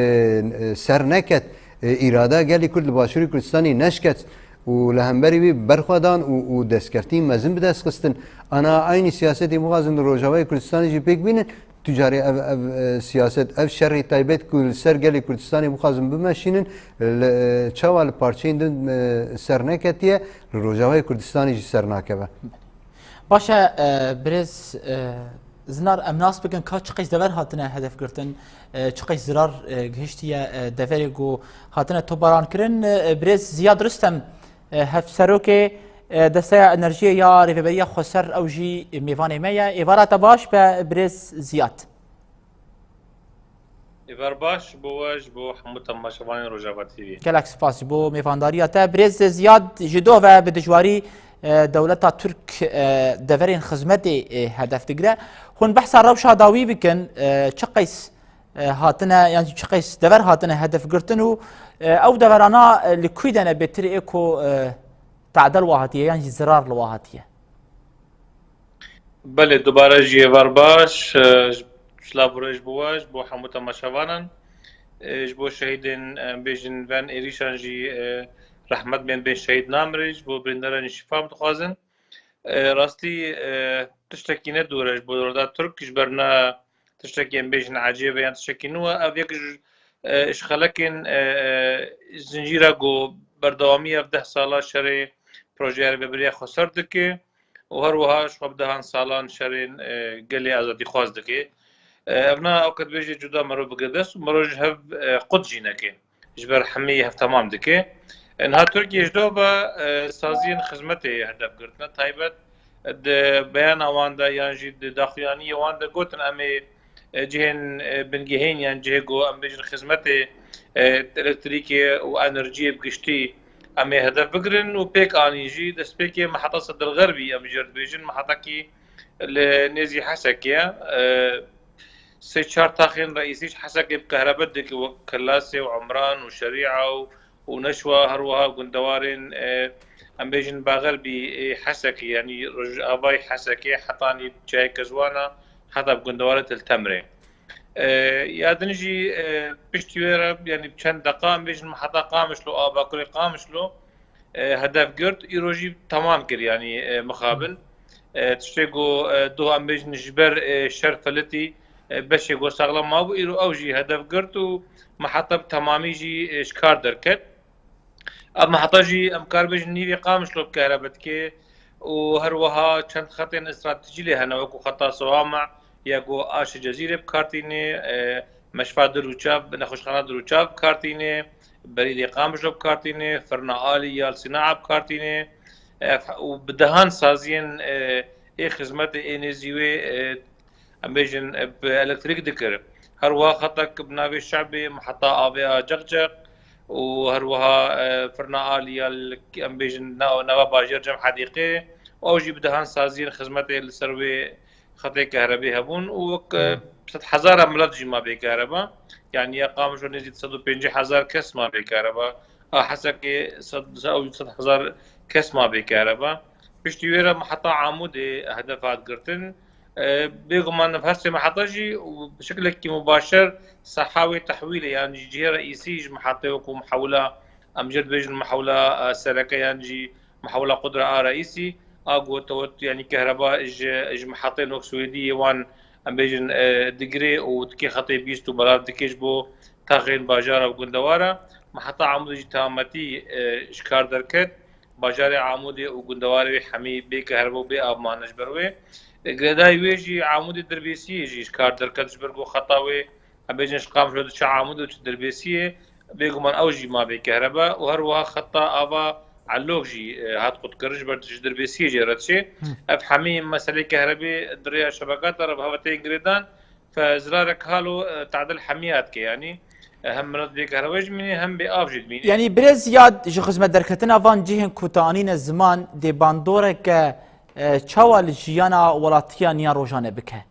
e, ser neket. E, îrada gelê Kurd li Başûrê Kurdistanê neşket û li hemberî wî berxwedan û, û destkeftî mezin bi dest xistin. Ana eynî siyasetê bixwazin li Rojavayê Kurdistanê jî pêk bînin. Tu carê ev, ev, e, siyaset, ev şerê taybet ku li ser gelê Kurdistanê bixwazin bimeşînin, li, e, çawa li parçeyên din, e, ser neketiye, li Rojavayê Kurdistanê jî ser nakeve. Baş e, e, birêz, e, Zinar, em nas bikin ka çi qeys dever hatine hedef girtin, e, çi qeys zirar, e, gihiştiye, e, deverê ku hatine tobaran kirin. E, birêz Ziyad Rustem, e, hevserokê, e, Desteya Enerjiyê ya Rêveberiya Xweser, ew jî mêvanê me ye. Êvara te baş be, birêz Ziyad. Êvar baş ji bo we, ji bo hemû temaşevanên Rojava T V. Gelek spas ji bo mêvandariya te. Birêz Ziyad ji doh ve bi dijwarî, e, dewleta Tirk, e, deverên xizmetê, e, hedef digire. Hûn behsa rewşa dawî bikin, e, çi qeys, e, hatine, yan jî çi qeys dever hatine hedef girtin û, e, ew deverana, e, li kû de ne bêtir ê ku, e, tadel wa hatiye, yan jî zirar li wa hatiye? Belê, dubare jî êvar baş, e, silav û rêz bo we, ji bo hemû temaşevanan. E, ji bo şehîdên, em bêjin, ven êrîşan jî, e, rehmet bên, bên şehîd namrê, ji bo birîndaran jî şifa dixwazin. E, rastî, e, tiştekî ne dûr e ji bo dewleta Tirk, ji ber ne tiştekî em bêjin ecêb e yan tiştekî nû e. Ev yek ji, e, ji xelekên, e, e, zincîra ku berdewamî ev deh sala şerê projeya rêveberiya xweser dike û her wiha ji xwe bi dehan salan şerên, e, gelê azadîxwaz dike. E, ev na ew ke dibêje cuda mero bigire dest û mero ji hev, e, qut jî neke. Ji ber hemî hev temam dike. E, niha Tirkiye ji do ve, e, saziyên xizmetê hedef girtine. Taybet di beyana wan de yan jî di daxuyaniyê wan de gotin, em ê, e, cihên, e, bingehîn yan cihê ku em bêjin xizmetê, e, elektrîkê û enerjiyê bi giştî em ê hedef bigirin û pêk anî jî destpêkê meheta Sedil Xerbî em jê re dibêjin, mehetekî li nêzî Hesekê ye. E, sê çar taxên reîsî ji Hesekê bi kehrebe dike, wek Kilasê û Umran û Şerîa û, û Neşwa, her wiha gundewarên, e, em bêjin Baxerbî ê Hesekê, yanî rojavayê Hesekê, Hetanî, Çiyayê Kezwana, heta bi gundewarê Til Temrê. E, ya din jî, e, piştî wê re, yanî çend deqa, em bêjin heta Qamişlo, a Bakurê Qamişlo, e, hedef girt, îro jî temam kir, yanî, e, mixabin. E, tiştê ku, e, doh em bêjin ji ber, e, şer filitî, e, beşê ku saxlem mabû, îro ew jî hedef girt û meheta bi temamî jî, e, ji kar derket. Ev meheta jî em kar bêjin nîvê Qamişlo bi kehrebe dike û her wiha çend xetên stratejî lê hene, wekû xeta Sewame ya ku Aşê Cezîrê bi kar tîne, e, Meşfa Dirûçav, nexweşxana Dirûçav bi kar tîne, Berîdê Qamişlo bi kar tîne, Firna Alî ya li Sînaa bi kar tîne, e, û bi dehan saziyên, e, ê xizmetê ê nêzî wê, e, em bêjin, e, bi elektrîk dikir. Her wiha xetek bi navê Şebê meheta avê a Ceqceq û her wiha, e, Firna Alî ya li, em bêjin, na-, nava bajêr Cem Hedîqê, ew jî bi dehan saziyên xizmetê li ser wê xetê kehrebê hebûn û wek, e, sed hezara milet jî ma bê kehreba. Yanî ya Qamişlo nêzî sed û pêncî hezar kes ma bê kehreba. A Hesekê sed, sed hezar kes ma bê kehreba. Piştî wê re meheta Amûdê hedef hat girtin. E, bêguman ev her sê meheta jî û bi şeklekî mubaşer saha wê tehwîlê, yan jî cihê reîsî ji mehetê wekû mehewla, em jê dibêjin mehewla, e, sereke yan jî mehewla Qudra a Reîsî, a ku tewet, yanî kehreba ji, ji mehetên wek Swêdiyê wan, em bêjin, e, digirê û dikê xetê bîst û belav dike ji bo taxên bajara û gundewara. Meheta Amûdê jî tehametî, e, ji kar derket. Bajarê Amûdê û gundewarê wê hemî bê kehreba û bê av mane ji ber wê. E, girêdayî wê jî Amûdê Dirbêsiyê jî ji kar derket, ji ber ku xeta wê, em bêjin, ji Qamişlo diçe Amûdê û diçe Dirbêsiyê, bêguman ew jî ma bê kehreba û her wiha xeta ava Elok jî, e, hat qutkirin, ji ber ji Dirbêsiyê jê re diçe. Hı. Ev hemî meselê kehrebê di rêya şebeka te re bi hev tên girêdan. Fe zirarek halo, e, tadil hemiya dike, yanî, e, hem milet bê kehreba jî dimîne, hem bê av jî dimîne. Yanî birêz Ziyad, ji xizmetderketina van cihên ku te anîne ziman, dê bandoreke, e, çawa li jiyana welatiyan ya rojane bike?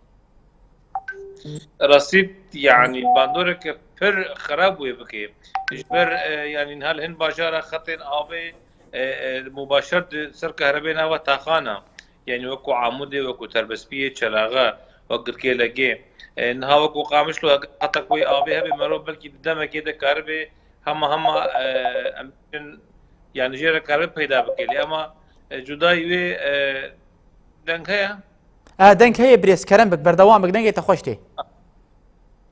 Rastî, yanî bandoreke pir xerab wê bike. Ji ber, e, yanî niha li hin bajara xetên avê, e, e, mubaşer di ser kehrebê nava taxana. Yanî wekû Amûdê, wekû Terbespiyê, Çelaxe, wek Girkê Legê. E, niha wekû Qamişlo, heger xetek wê avê hebe, merov belkî di demekê de karibe hema hema, e, em bêjin, yanî jê re karibe peyda bike. Lê ema, e, cudayî wê, e, deng heye? E, deng heye, birêz, kerem bik, berdewam bik, dengê te xweş tê.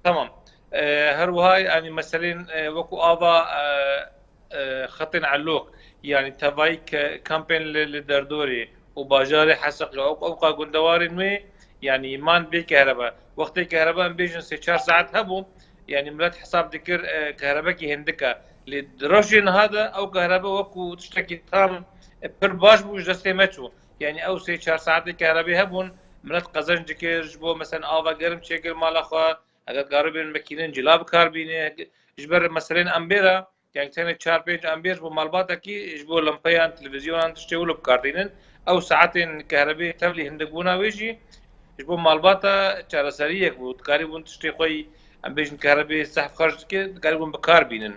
Tamam. E, her wiha, yanî meselên, e, wekû ava, e, e, xetên Elok, yanî tevayî ke-, kampên li, li derdorê û bajarê Heseqê û ew, ew qa gundewarên wê, yanî man bê kehreba. Wextê kehreba em bêjin sê çar saet hebû, yanî milet hesab dikir, e, kehrebekî hindik e. Lê di rojê niha de ew kehrebe wekû tiştekî tam, e, pir baş bû, ji destê me çû. Yanî ew sê çar saetê kehrebê hebûn, milet qezenc dikir, ji bo, meselen, ava germ çêkir mala xwe, heger karibên mekînên cila bi kar bîne, ji ber meselên ambêra, yanî tenê çar pênc ambêr ji bo malbatekî, ji bo lempeyan, televîzyonan, tiştê wilo bi kar tînin. Ew saetên kehrebê tevlî hindik bûna wê jî, Ji bo malbata çareseriyek bû. Dikarîbûn tiştê xwe yî, em bêjin, kerebê zehf xerc dike, dikarîbûn bi kar bînin.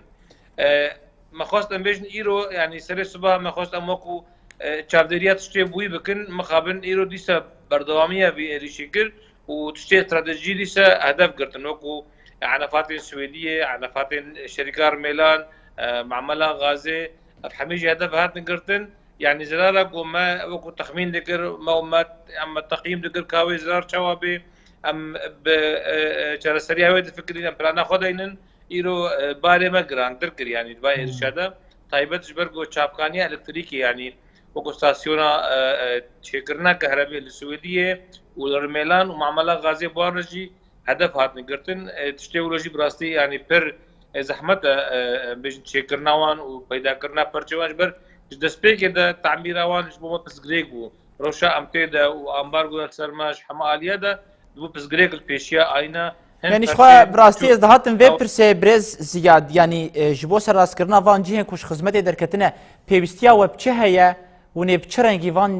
E, me xwest em bêjin îro, yanî serê siba me xwest em wekû, e, çavdêriya tiştê bûyî bikin, mixabin îro dîsa berdewamiya vî êrîşê kir û tiştê stratejî dîsa hedef girtin, wekû enefatên Swêdiyê, enefatên şerîka Rmêlan, e, mamela Gazê, ev hemî jî hedef hatin girtin. Yanî zirara ku me wekû texmîn dikir, me û me, em me teqyîm dikir ka wê zirar çawa bê, em bi, e, e, çareseriya wê difikirîn, em plana xwe deynin. Îro, e, barê me girantir kir, yanî di va êrişa de. Taybet ji ber ku çavkaniya elektrîkê, yanî wekû stasyona, e, e, çêkirina kehrebe li Swêdiyê û li Rmêlan û mamela gazê buhar re jî hedef hatin girtin. E, tiştê wilo jî bi rastî, yanî pir, e, zehmet e, e, em bêjin çêkirina wan û peydakirina perçê wan, ji ber ji destpêkê de tamîra wan ji bo me pirsgirêk bû. Rewşa em tê de û ambargoya li ser me ji hema aliyê de dibû pirsgirêk li pêşiya ayna hin Yanî ji perçeyên xwe bi rastî ez dihatim vê pirsê, birêz Ziyad, yanî, e, ji bo serrastkirina van cihên ku ji xizmetê derketine, pêwîstiya we bi çi heye? Hûn ê bi çi rengî van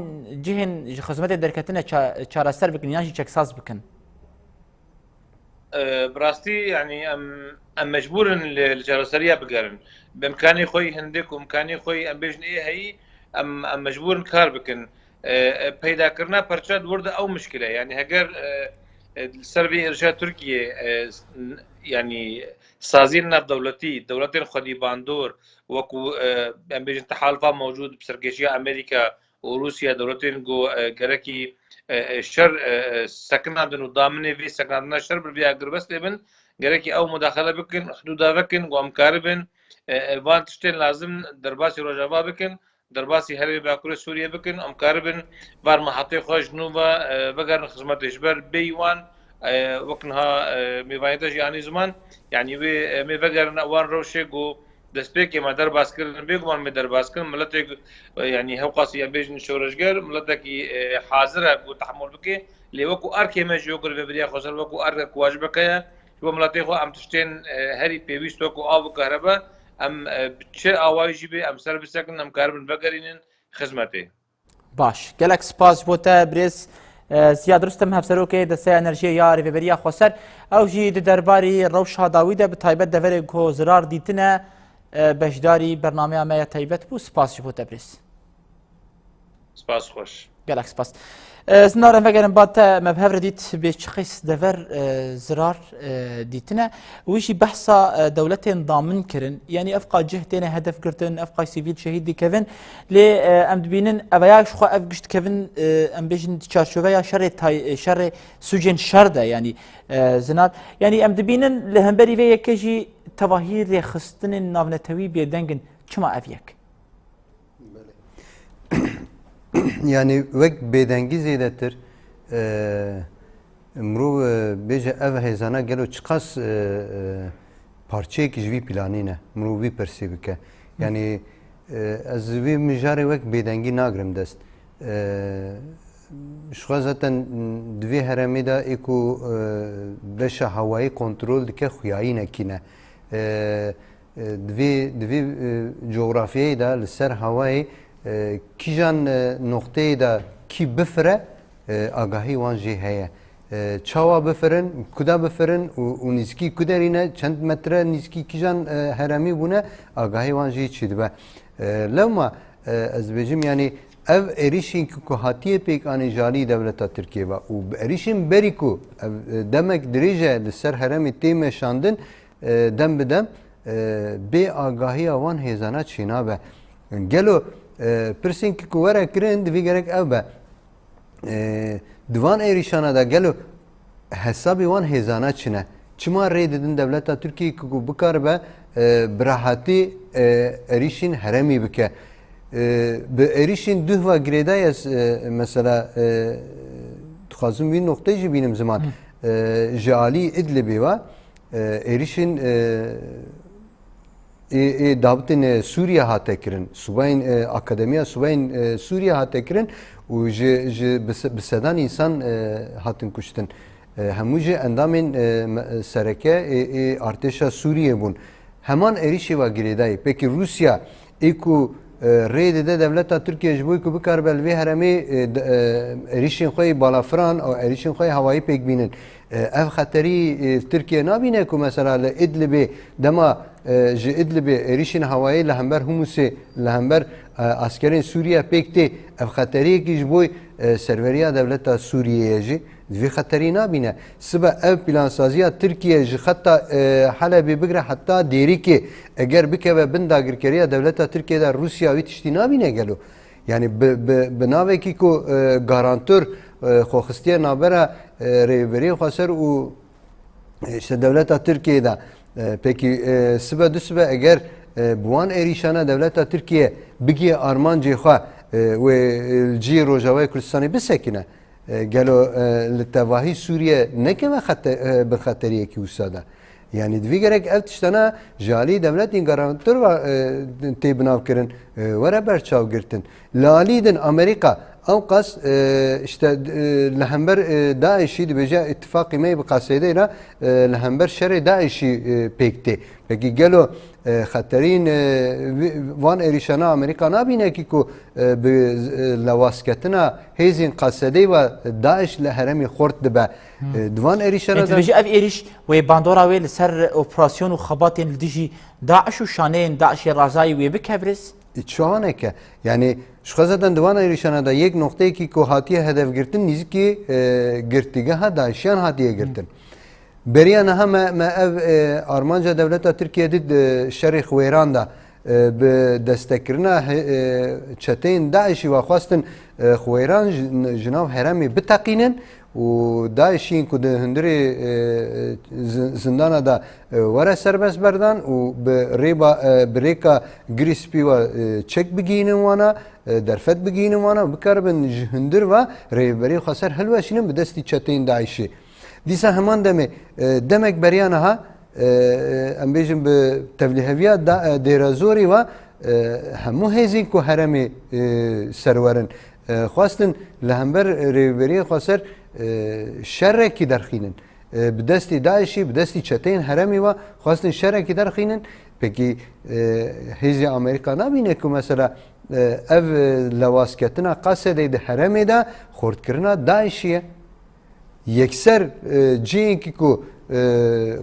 cihên ji xizmetê derketine ça-, çareser bikin yan jî çeksaz bikin? E, bi rastî, yanî em, em mecbûr in li, li çareseriya bigerin. Bi imkanê xwe yî hindik û imkanê xwe yî, em bêjin, ê heyî, em, em mecbûr in kar bikin. E, e, peydakirina perça di wir de ew mişkil e. Yanî heger, e, e, li ser vê êrişa Tirkiyê, e, s-, n-, yanî saziyên navdewletî, dewletên xwedî bandor, wekû, e, em bêjin, tehalifa mewcûd bi serkêşiya Amerîka, û Rûsya, dewletên ku, e, gerekî, e, e, şer, e, e, sekinandin û daminê vê sekinandina şer bi vê agirbestê bin, gerekî ew mudaxele bikin, hidûda vekin, ku em karibin, e, e, van tiştên lazim derbasî Rojava bikin, derbasî herêmê Bakurê Sûriyê bikin, em karibin van mehatê xwe ji nû ve, e, vegerin xizmetê. Ji ber bêyî wan, e, wek niha, e, mêvanê te jî anî ziman, yanî wê, e, em ê vegerin wan rewşê ku destpêkê me derbas kirin, bêguman me derbas kirin. Miletek, e, yanî hewqasî em bêjin şoreşger, miletekî, e, hazir e ku tehemûl bike. Lê wekû erkê me jî wekû rêveberiya xweser, wekû erkek wacibeke ye. Ji bo miletê xwe em tiştên, e, herî pêwîst wekû av û kehrebe, em, e, bi çi awayî jî bê, em ser bisekin, em karibin vegerînin xizmetê. Baş. Gelek spas ji bo te birêz, e, Ziyad Rustem, hevserokê Desteya Enerjiyê ya Rêveberiya Xweser. Ew jî di derbarî rewşa dawî de bi taybet deverê ku zirar dîtine, e, beşdarî bernameya me ya taybet bû. Spas ji bo te birêz. Spas xweş. Gelek spas. E, Zinar, em vegerin ba te, me bi hev re dît bê çi qîs dever, e, zirar, e, dîtine. Wî jî behsa, e, dewletên damin kirin. Yanî ev qas cih têne hedef girtin, ev qas sivîl şehîd dikevin. Lê, e, em dibînin, ev ya ji xwe ev giş dikevin, e, em bêjin di çarçoveya şerê tay-, şerê sûcên şer de, yanî, e, Zinar. Yanî em dibînin li hemberî vê yekê jî tevahî rêxistinên navnetewî bêdeng in. Çima ev yek? Belê. Yanî wek bêdengî zêdetir, e, mirov, e, bêje ev hêzana gelo çiqas, e, e, parçeyekî ji vî planî ne. Mirov vî pirsî bike. Yanî, e, ez vê mijarê wek bêdengî nagrim dest. E, ji xwe zaten di vê herêmê de ê ku, e, beşa hewayê kontrol dike xuyayînekî ne. E, e, di vê, di vê, e, cografyayê de li ser hewayê, e, kîjan, e, noqteyê de kî bifire, e, agahî wan jê heye. E, çawa bifirin, kuda bifirin û, û nîzikî ku derî ne, çend metre nîzikî kîjan, e, herêmî bûne, agahî wan jê çêdibe. E, lewma, e, ez dibêjim, yanî ev êrîşên ku, ku hatiye pêk anîn ji alî dewleta Tirkiyê ve û bi êrîşên berî ku ev, e, demek dirêj e li ser herêmê tê meşandin, e, dem bi dem, e, bê agahiya wan hêzana çênabe. Gelo, e, pirsên ki ku were kirin, divê gerek ev be. E, di van êrîşana de gelo hesabê wan hêzana çi ne? Çima rê didin dewleta Tirkiyê ki ku bikaribe, e, bi rehetî, e, êrîşên herêmî bike? E, bi êrîşên duh ve girêdayî ez, e, mesela, e, dixwazim wî noqteyê jî bînim ziman. Hı. E, ji alî Idlibê ve, e, êrîşên, e, ê, ê dabitên, e, Sûriye hate kirin. Subayên, e, akademiya subayên, e, Sûriye hate kirin û ji, ji bi se-, bi sedan însan, e, hatin kuştin. E, hemû jî endamên, e, me-, e, sereke ê, ê artêşa Sûriye bûn. Heman êrîşê ve girêdayî. Pekî Rûsya ê ku e, rê dide dewleta Tirkiye ji bo ku bikaribe li vê herêmê, e, de, e, êrîşên xwe yê balafiran û êrîşên xwe yê hewayî pêk bînin. E, ev xeterî, e, Tirkiye nabîne ku mesela li Idlibê dema, e, ji Idlibê êrîşên hewayî li hember Humusê, li hember, e, askerên Sûriye pêk tê. Ev xeteriyekî ji bo, e, serweriya dewleta Sûriyeyê jî. Di vî xeterî nabîne. Sibe ev plansaziya Tirkiye ji xeta, e, Helebê bigire heta Dêrikê, eger bikeve bin dagirkeriya dewleta Tirkiye de, Rûsya wî tiştî nabîne gelo? Yani bi, bi, bi navekî ku, e, garantor, e, xwe xistiye navbera, e, Rêveberiya Xweser û, e, işte dewleta Tirkiye de. E, pekî, e, sibe du sibe eger, e, bi wan êrîşana dewleta Tirkiye bigiye armancê xwe, e, wê, e, li cihê Rojavayê Kurdistanê bisekine. E, gelo, e, li tevahî Sûriye nekeve xete-, e, bi xeteriyekî wisa de? Yani divî gerek ev tiştana ji alî dewletên garantor ve, e, tê binavkirin, e, were berçav girtin. Li alî din Amerîka ewqas, e, işte, e, li hember, e, DAIŞ'î dibêje îtifaqî me yê bi Qesedê re, e, li hember şerê DAIŞ'î, e, pêk tê. Pekî gelo, e, xeterîn, e, vi-, van êrîşana Amerîka nabîne kî ku, e, bi, e, lewazketina hêzên Qesedê ve DAIŞ li herêmê xurt dibe. Hmm. E, di van êrîşana Ê, de dibêje ev êrîş wê bandora wê li ser operasyon û xebatên li dijî DAIŞ û şaneyên DAIŞ'ê razayî wê bikevriz? E, çawaneke. Yani, ji xwe zaten di van êrîşana de yek noqteyekî ku hatiye hedef girtin, nîzikî, e, girtîgeha DAIŞiyan hatiye girtin. Beriya niha me, me ev, e, armanca dewleta Tirkiye dît di şerê Xwêran de, e, bi destekirina he-, e, çeteyên DAIŞ'î ve xwestin, e, Xwêran ji, ji nav herêmê biteqînin û DAIŞ'î ku di hundirê, e, zi-, zindana de, e, were serbest berdan û bi rêba, e, bi rêka Girî Spî ve, e, çek bigihînin wana, e, derfet bigihînin wana û bikaribin ji hundir ve Rêveberiya Xweser hilweşînin bi destî çeteyên DAIŞ'ê. Dîsa heman demê, e, demek beriya niha, e, em bêjin bi tevlîheviya da, e, Dêrezorî ve, e, hemû hêzên ku herêmê, e, serwer in, e, xwestin li hember Rêveberiya Xweser, e, şerekî derxînin. E, bi destî DAIŞ'î, bi destî çeteyên herêmî ve xwestin şerekî derxînin. Pekî, e, hêzê Amerîka nabîne ku mesela, e, ev, e, lewazketina Qesedê di herêmê de xurtkirina DAIŞ'î ye? Yekser, e, cihêkî ku, e,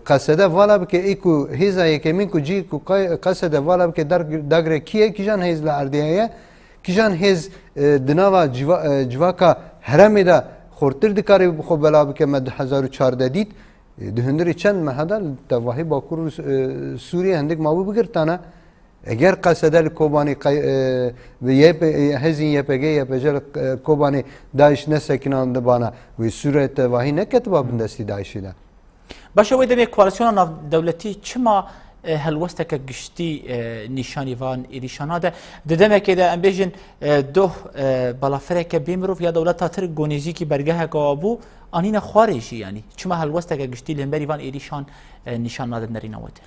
Qesede vala bike, ê ku hêza yekemîn ku cihê ku qe-, Qesede vala bike dar-, dagre kî ye, kîjan hêz li erdê heye, kîjan hêz, e, di nava civa-, e, civaka herêmê de xurtir dikare bi xwe bela bike, me du hezar û çardeh dît. E, di hundirê çend meha de li tevahî Bakur û, e, Sûriye hindik mabû bigirtane. Eger Qesede li Kobanê qey-, e, bi Y P, e, hêzên Y P G, Y P G li, e, Kobanê DAIŞ nesekinandibana, wê Sûriye tevahî neketiba bin destî DAIŞ'ê de. Baş e, wê demê koalîsyona navdewletî çima, e, helwesteke giştî, e, nîşanî van êrîşana de? Di demekê de em bêjin, e, doh, e, balafireke bê mirov ya dewleta Tirk ku nêzîkî bergeheke wa bû, anîne xwarê jî, yanî çima helwesteke giştî li hemberî van êrîşan, e, nîşan nade nerîna we de?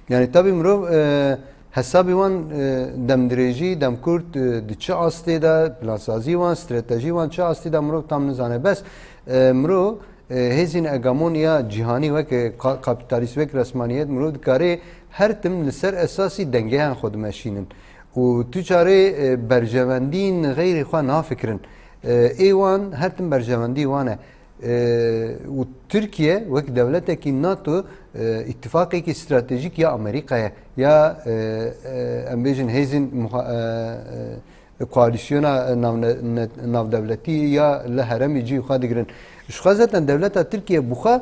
Yani tabii mirov, e, hesabê wan, e, demdirêjî, demkurt, e, di çi astê de, plansazî wan, stratejî wan çi astê de mirov tam nizane. Bes, e, mirov, e, hêzên hegemon ya cîhanî weke ka-, kapîtalîst, wek resmaniyet mirov dikare her tim li ser esasî dengeyan xwe dimeşînin. Û tu carê, e, berjewendîn xeyrê xwe nafikirin. E, ê wan her tim berjewendî wan e. E, û Tirkiye wek dewletekî NATO, e, îtifaqekî stratejîk ya Amerîkayê, ya, e, e, em bêjin hêzên muha-, e, e, koalîsyona navne-, ne-, navdewletî ya li herêmê cihê xwe digirin. Ji xwe zaten dewleta Tirkiye bi xwe,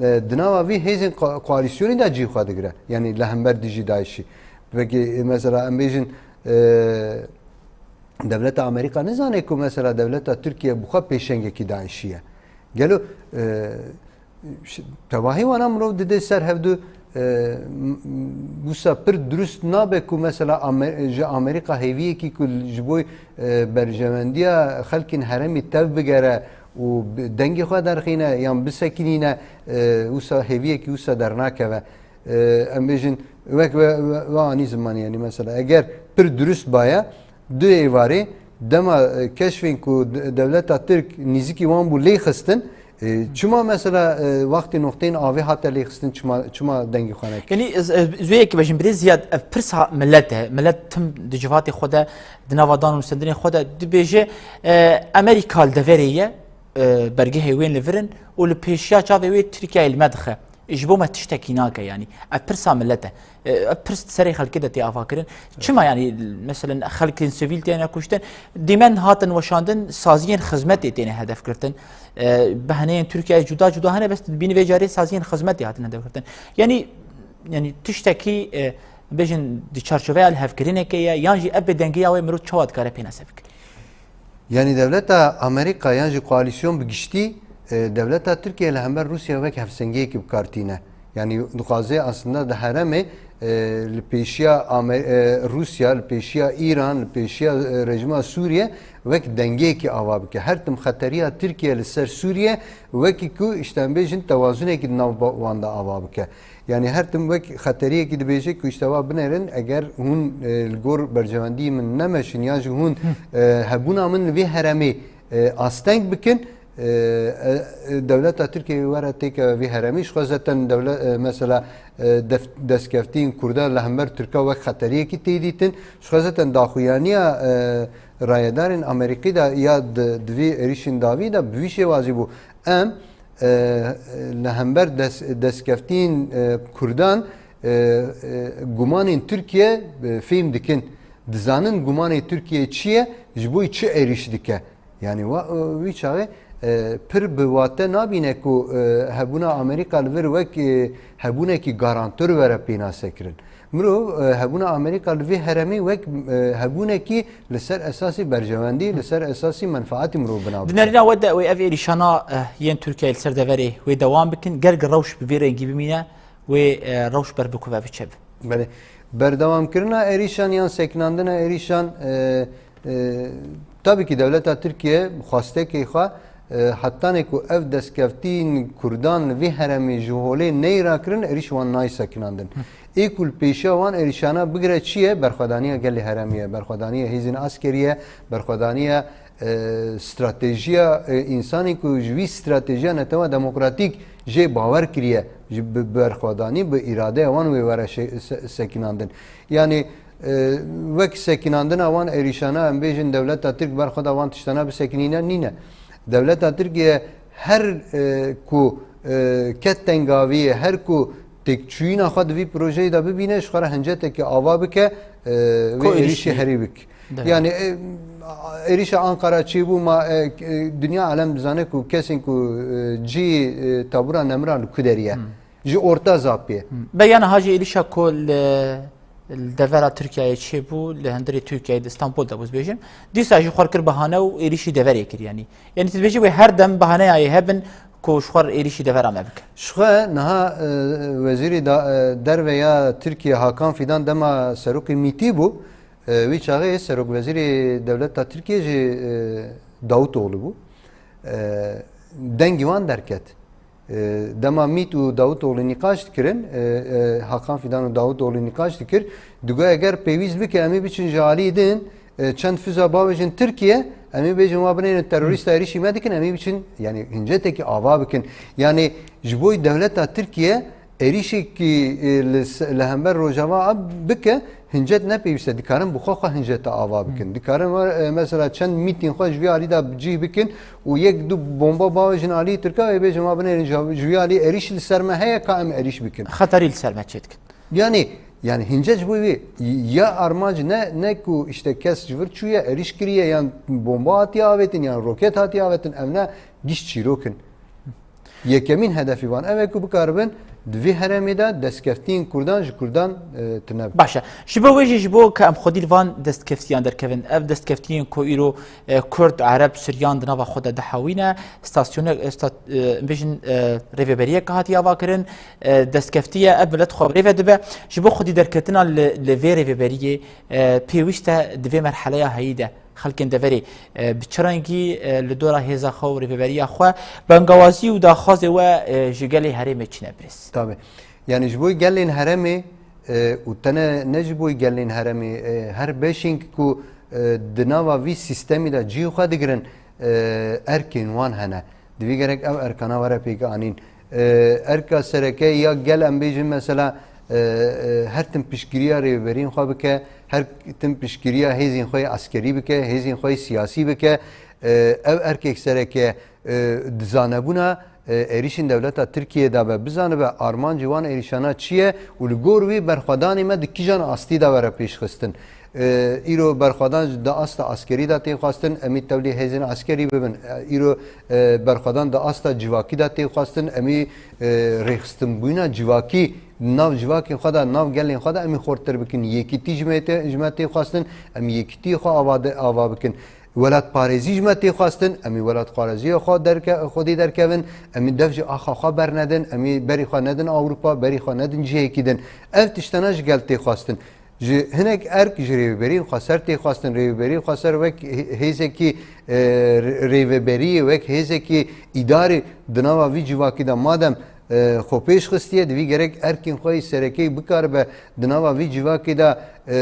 e, di nava vî hêzên ko-, koalîsyonê de cihê xwe digire. Yanî li hember dijî DAIŞ'î. Pekî, e, mesela em bêjin, e, dewleta Amerîka nizane ku mesela dewleta Tirkiye bi xwe pêşengekî DAIŞ'î ye. Gelo, e, ş-, tevahî wana mirov dide ser hevdu, e, m-, m-, wisa pir dirust nabe ku mesela Amer-, ji Amerîka hêviyekî ku ji bo, e, berjewendiya xelkên herêmê tev bigere û bi-, dengê xwe derxîne yan bisekinîne, e, wisa hêviyekî wisa dernakeve. E, em bêjin, wek we, we, we anî zimanî, yanî mesela, eger pir dirust baye, du êvarê dema, e, keşfên ku de-, dewleta Tirk nîzikî wan bû lê xistin, E, çima mesela, e, wextê noqteyên avê hate lêxistin, çima, çima dengê xwe nekir? Yanî, ez, ez, ez wê yekê bêjim, birê Ziyad, ev pirsa millet e. Millet tim di civatê xwe de, di nava dan û nusendinê xwe de dibêje, e, Amerîka li deverê ye, e, bergehê wê li vir in û li pêşiya çavê wê Tirkiyeyê li me dixe. Ji bo me tiştekî nake, yanî. Ev pirsa millet e. E, ev pirs di serê xelkê de tê avakirin. Çima, yanî, meselen, xelkên sivîl têne kuştin? Dîmen hatin weşandin, saziyên xizmetê têne hedef girtin. E, behneyên Tirkiyeyê cuda cuda hene, bes bînî vê carê saziyên xizmetê hatin hedef girtin. Yanî, yanî tiştekî, e, bêjin di çarçoveya lihevkirinekê ye, yan jî ev bêdengiya wê mirov çawa dikare pênase bike? Yanî dewleta Amerîka yan jî koalîsyon bi giştî, e, dewleta Tirkiye li hember Rûsya wek hevsengiyekî bi kar tîne. Yanî dixwaze aslında di heremê, e, li pêşiya Amer-, e, Rûsya, li pêşiya Îran, li pêşiya, e, rejîma Sûriye wek dengeyekî ava bike. Her tim xeteriya Tirkiye li ser Sûriye wekî ku, işte, em bêjin tewazunekî di nav ba-, wan de ava bike. Yanî her tim wek xeteriyekî dibêje ku, işte, wa binêrin, eger hûn, e, li gor berjewendiyê min nemeşin yan jî hûn, e, hebûna min li vê heremê, e, asteng bikin, e, e, e, dewleta Tirkiyeyê were têke vê heremê. Ji xwe zaten dewle-, e, mesela, e, def-, destkeftiyên Kurdan li hember Tirka wek xeteriyekî tê dîtin. Ji xwe zaten daxuyaniya, e, rayedarên Amerîkî de ya di, di vê êrîşên dawî de bi vî şêwazî bû. Em, e, li hember des-, destkeftiyên, e, Kurdan, e, e, gumanên Tirkiye, e, fêm dikin. Dizanin gumanê Tirkiye çi ye, ji bo çi êrîş dike. Yanî wa-, e, wî çaxê, e, pir bi wate nabîne ku, e, hebûna Amerîka li vir wek, e, hebûnekî garantor were pênasekirin. Mirov, e, hebûna Amerîka li vê heremê wek, e, hebûnekî li ser esasî berjewendî, li ser esasî menfaetî mirov binav dike. Di nerîna we de wê ev êrîşana, e, yên Tirkiyeyê li ser deverê wê dewam bikin, ger gi rewş bi vê rengî bimîne, wê, e, rewş ber bikuve biçe bi. Belê. Berdewamkirina êrîşan yan sekinandina êrîşan, e, e, tabî ki dewleta Tirkiye xwestekê xwe, e, hetanê ku ev destkeftiyên Kurdan li vê heremê ji holê neyê rakirin, êrîş wan nayê sekinandin. Ê ku li pêşiya wan êrîşana bigire çi ye? Berxwedaniya gelê heremê ye, berxwedaniya hêzên askerî ye, berxwedaniya, e, stratejiya, e, însanê ku ji wî stratejiya netewa demokratîk jê bawer kiriye, ji bi berxwedanî, bi îradeya wan wê were şe-, se-, sekinandin. Yanî, e, wek sekinandina wan êrîşana, em bêjin dewleta Tirk berxweda wan tiştana bisekinîne, nîne. Dewleta Tirkiye her, e, ku, e, ket tengaviyê, her ku têkçûyîna xwe di vî projeyê de bibîne, ji xwe re hincetekî ava bike, e, wê Ku êrîşî êrîşî herî bik. Yanî, e, êrîşa Ankara çêbû, ma, e, e, dinya alem dizane ku kesên ku, e, cihê, e, tabûra nemira li ku derî ye. Ji orta zapê. Be ya niha jî êrîşa ku li, li devera Tirkiyeyê çêbû, li hundirê Tirkiyeyê di Stenbol de bû, ez bêjim. Dîsa jî xwe kir bahane û êrîşî deverê kir, yanî. Yanî tu dibêjî wê her dem bahaneya yê hebin ku ji xwe êrîşî devera me bike. Ji xwe niha, e, wezîrê da-, e, derve ya Tirkiye Hakan Fidan dema serokê mîtî bû, e, wî çaxê serokwezîrê dewleta Tirkiye jî, e, Davutoğlu bû. E, dengî wan derket. E, dema mît û Davutoğlu nîqaş dikirin, e, e, Hakan Fidan û Davutoğlu nîqaş dikir, digot eger pêwîst bike em ê biçin ji alî din, e, çend füza bavêjin Tirkiye, em ê bêjin wa binêrin terorîsta êrîşî me dikin, em ê biçin, yanî hincetekî ava bikin. Yanî ji bo dewleta Tirkiye êrîşekî, e, li se-, li hember Rojava bike, hincet ne pêwîst e. Dikarin bi xwe xwe hinceta ava bikin. Dikarin we, e, mesela çend mîtîn xwe ji vî alî de bi cih bikin û yek du bomba bavêjin alî Tirka, wê bêjin wa binêrin ji, ji vî alî êrîş li ser me heye, ka em êrîş bikin. Xeterî li ser me çêdikin. Yanî, yanî hincet ji bo wê ya armanc ne, ne ku işte kes ji vir çûye, êrîş kiriye, yan bomba hatiye avêtin, yan roket hatiye avêtin, ev ne giş çîrok in. Yekemîn hedefî wan ev e ku bikaribin di vî herêmê de destkeftiyên Kurdan ji Kurdan, e, tune bin. Baş e. Ji bo wê jî, ji bo ke em xwedî li van destkeftiyan derkevin, ev destkeftiyên ku îro, e, Kurd, Ereb, Siryan di nava xwe de dihewîne, stasyone-, e, sta-, e, bêjin, e, rêveberiyeke hatiye avakirin, e, destkeftiye, ev milet xwe bi rê ve dibe. Ji bo xwedî derketina li, li vê rêveberiyê, e, pêwîst e di vê merheleya heyî de xelkên deverê, e, bi çi rengî, e, li dora hêza xwe û rêveberiya xwe bengawazî û daxwazê we, e, ji gelê herêmê çi ne, birêz? Tabii. Yani ji bo gelên herêmê, e, û tene ne ji bo gelên herêmê, e, her beşên ku, e, di nava vî sîstemî de cihê xwe digirin, e, erkên wan hene. Divê gerek ev erkana were pêk anîn. E, erka sereke ya gel em bêjin mesela, e, e, her tim piştgiriya rêveberiyên xwe bike, her tim piştgiriya hêzên xwe yê eskerî bike, hêzên xwe yê siyasî bike. E, ev erkek sereke, e, di zanebûna, e, êrîşên dewleta Tirkiyê de be, bizanibe armancê wan êrîşana çi ye û li gor wê berxwedanê me di kîjan astî de were pêşxistin. E, îro berxwedan di asta askerî de tê xwestin, em ê tevlî hêzên askerî bibin. E, îro, e, berxwedan di asta civakî de tê xwestin, em ê, e, rêxistinbûna civakî nav civakên xwe de, nav gelên xwe de em ê xurtir bikin. Yekîtî ji me tê, ji me tê xwestin, em ê yekîtiyê xwe ava de, ava bikin. Welatparêzî ji me tê xwestin, em ê welatxwareziya xwe derke-, xwedî derkevin, em ê dev ji axa xwe bernedin, em ê berî xwe nedin Ewropa, berî xwe nedin cihekî din. Ev tiştana ji gel tê xwestin. Ji hinek erk ji rêveberiyên xweser tê xwestin. Rêveberiyên xweser wek hê-, hêzekî, e, rê-, rêveberiyê, wek hêzekî îdarê di nava vî civakî de madem, e, xwe pêş xistiye, divî gerek erkên xwe yî serekeyî bikaribe di nava vî civakî de, e,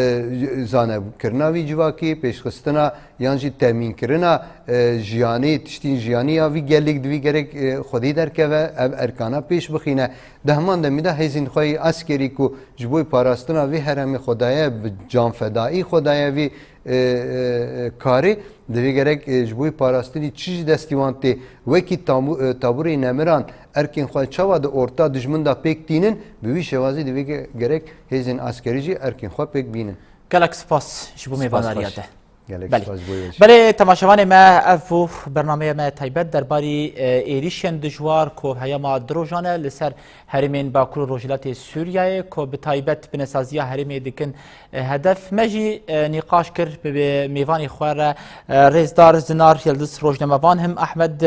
zanebûkirina vî civakî, pêşxistina yan jî temînkirina, e, jiyanê, tiştên jiyanî ya vî gelîk divî gerek, e, xwedî derkeve, ev erkana pêş bixîne. Di heman demî de hêzên xwe yî eskerî ku ji bo parastina vê herêmê xwe daye, bi canfedaî xwe daye vî, e, e, e, karê, divê gerek, e, ji bo parastinî çi ji destî wan tê, wekî tamu-, e, taburê nemiran erkên xwe çawa di orta dijmin de pêk tînin, bi wî şêwazî divê ge-, gerek hêzên eskerî jî erkên xwe pêk bînin. Gelek spas ji bo Spas mêvanariya xweş. te. Gelek Belê. spas ji bo wê. Belê, temaşevanê me, ev bû bernameya me taybet derbarî, e, êrîşên dijwar ku heyama du rojan e li ser herêmên Bakur û Rojhilatê Sûriyeyê ku bi taybet binesaziya herêmê dikin, e, hedef. Me jî, e, nîqaş kir bi, bi mêvanê xwe re, e, rêzdar Zinar Yildiz rojnamevan, him Ehmed,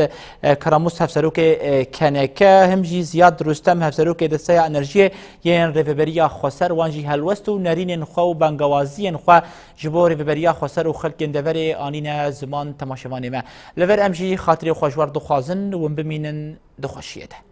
e, Karamûs hevserokê, e, K N K, him jî Ziyad Rustem hevserokê Desteya Enerjiyê yên Rêveberiya Xweser, wan jî helwest û nerînên xwe û bangewaziyên xwe ji bo Rêveberiya Xweser û xelkên deverê anîne ziman temaşevanê me. Li vir em jî xatirê xwe ji we re dixwazin, hûn bimînin di xweşiyê de.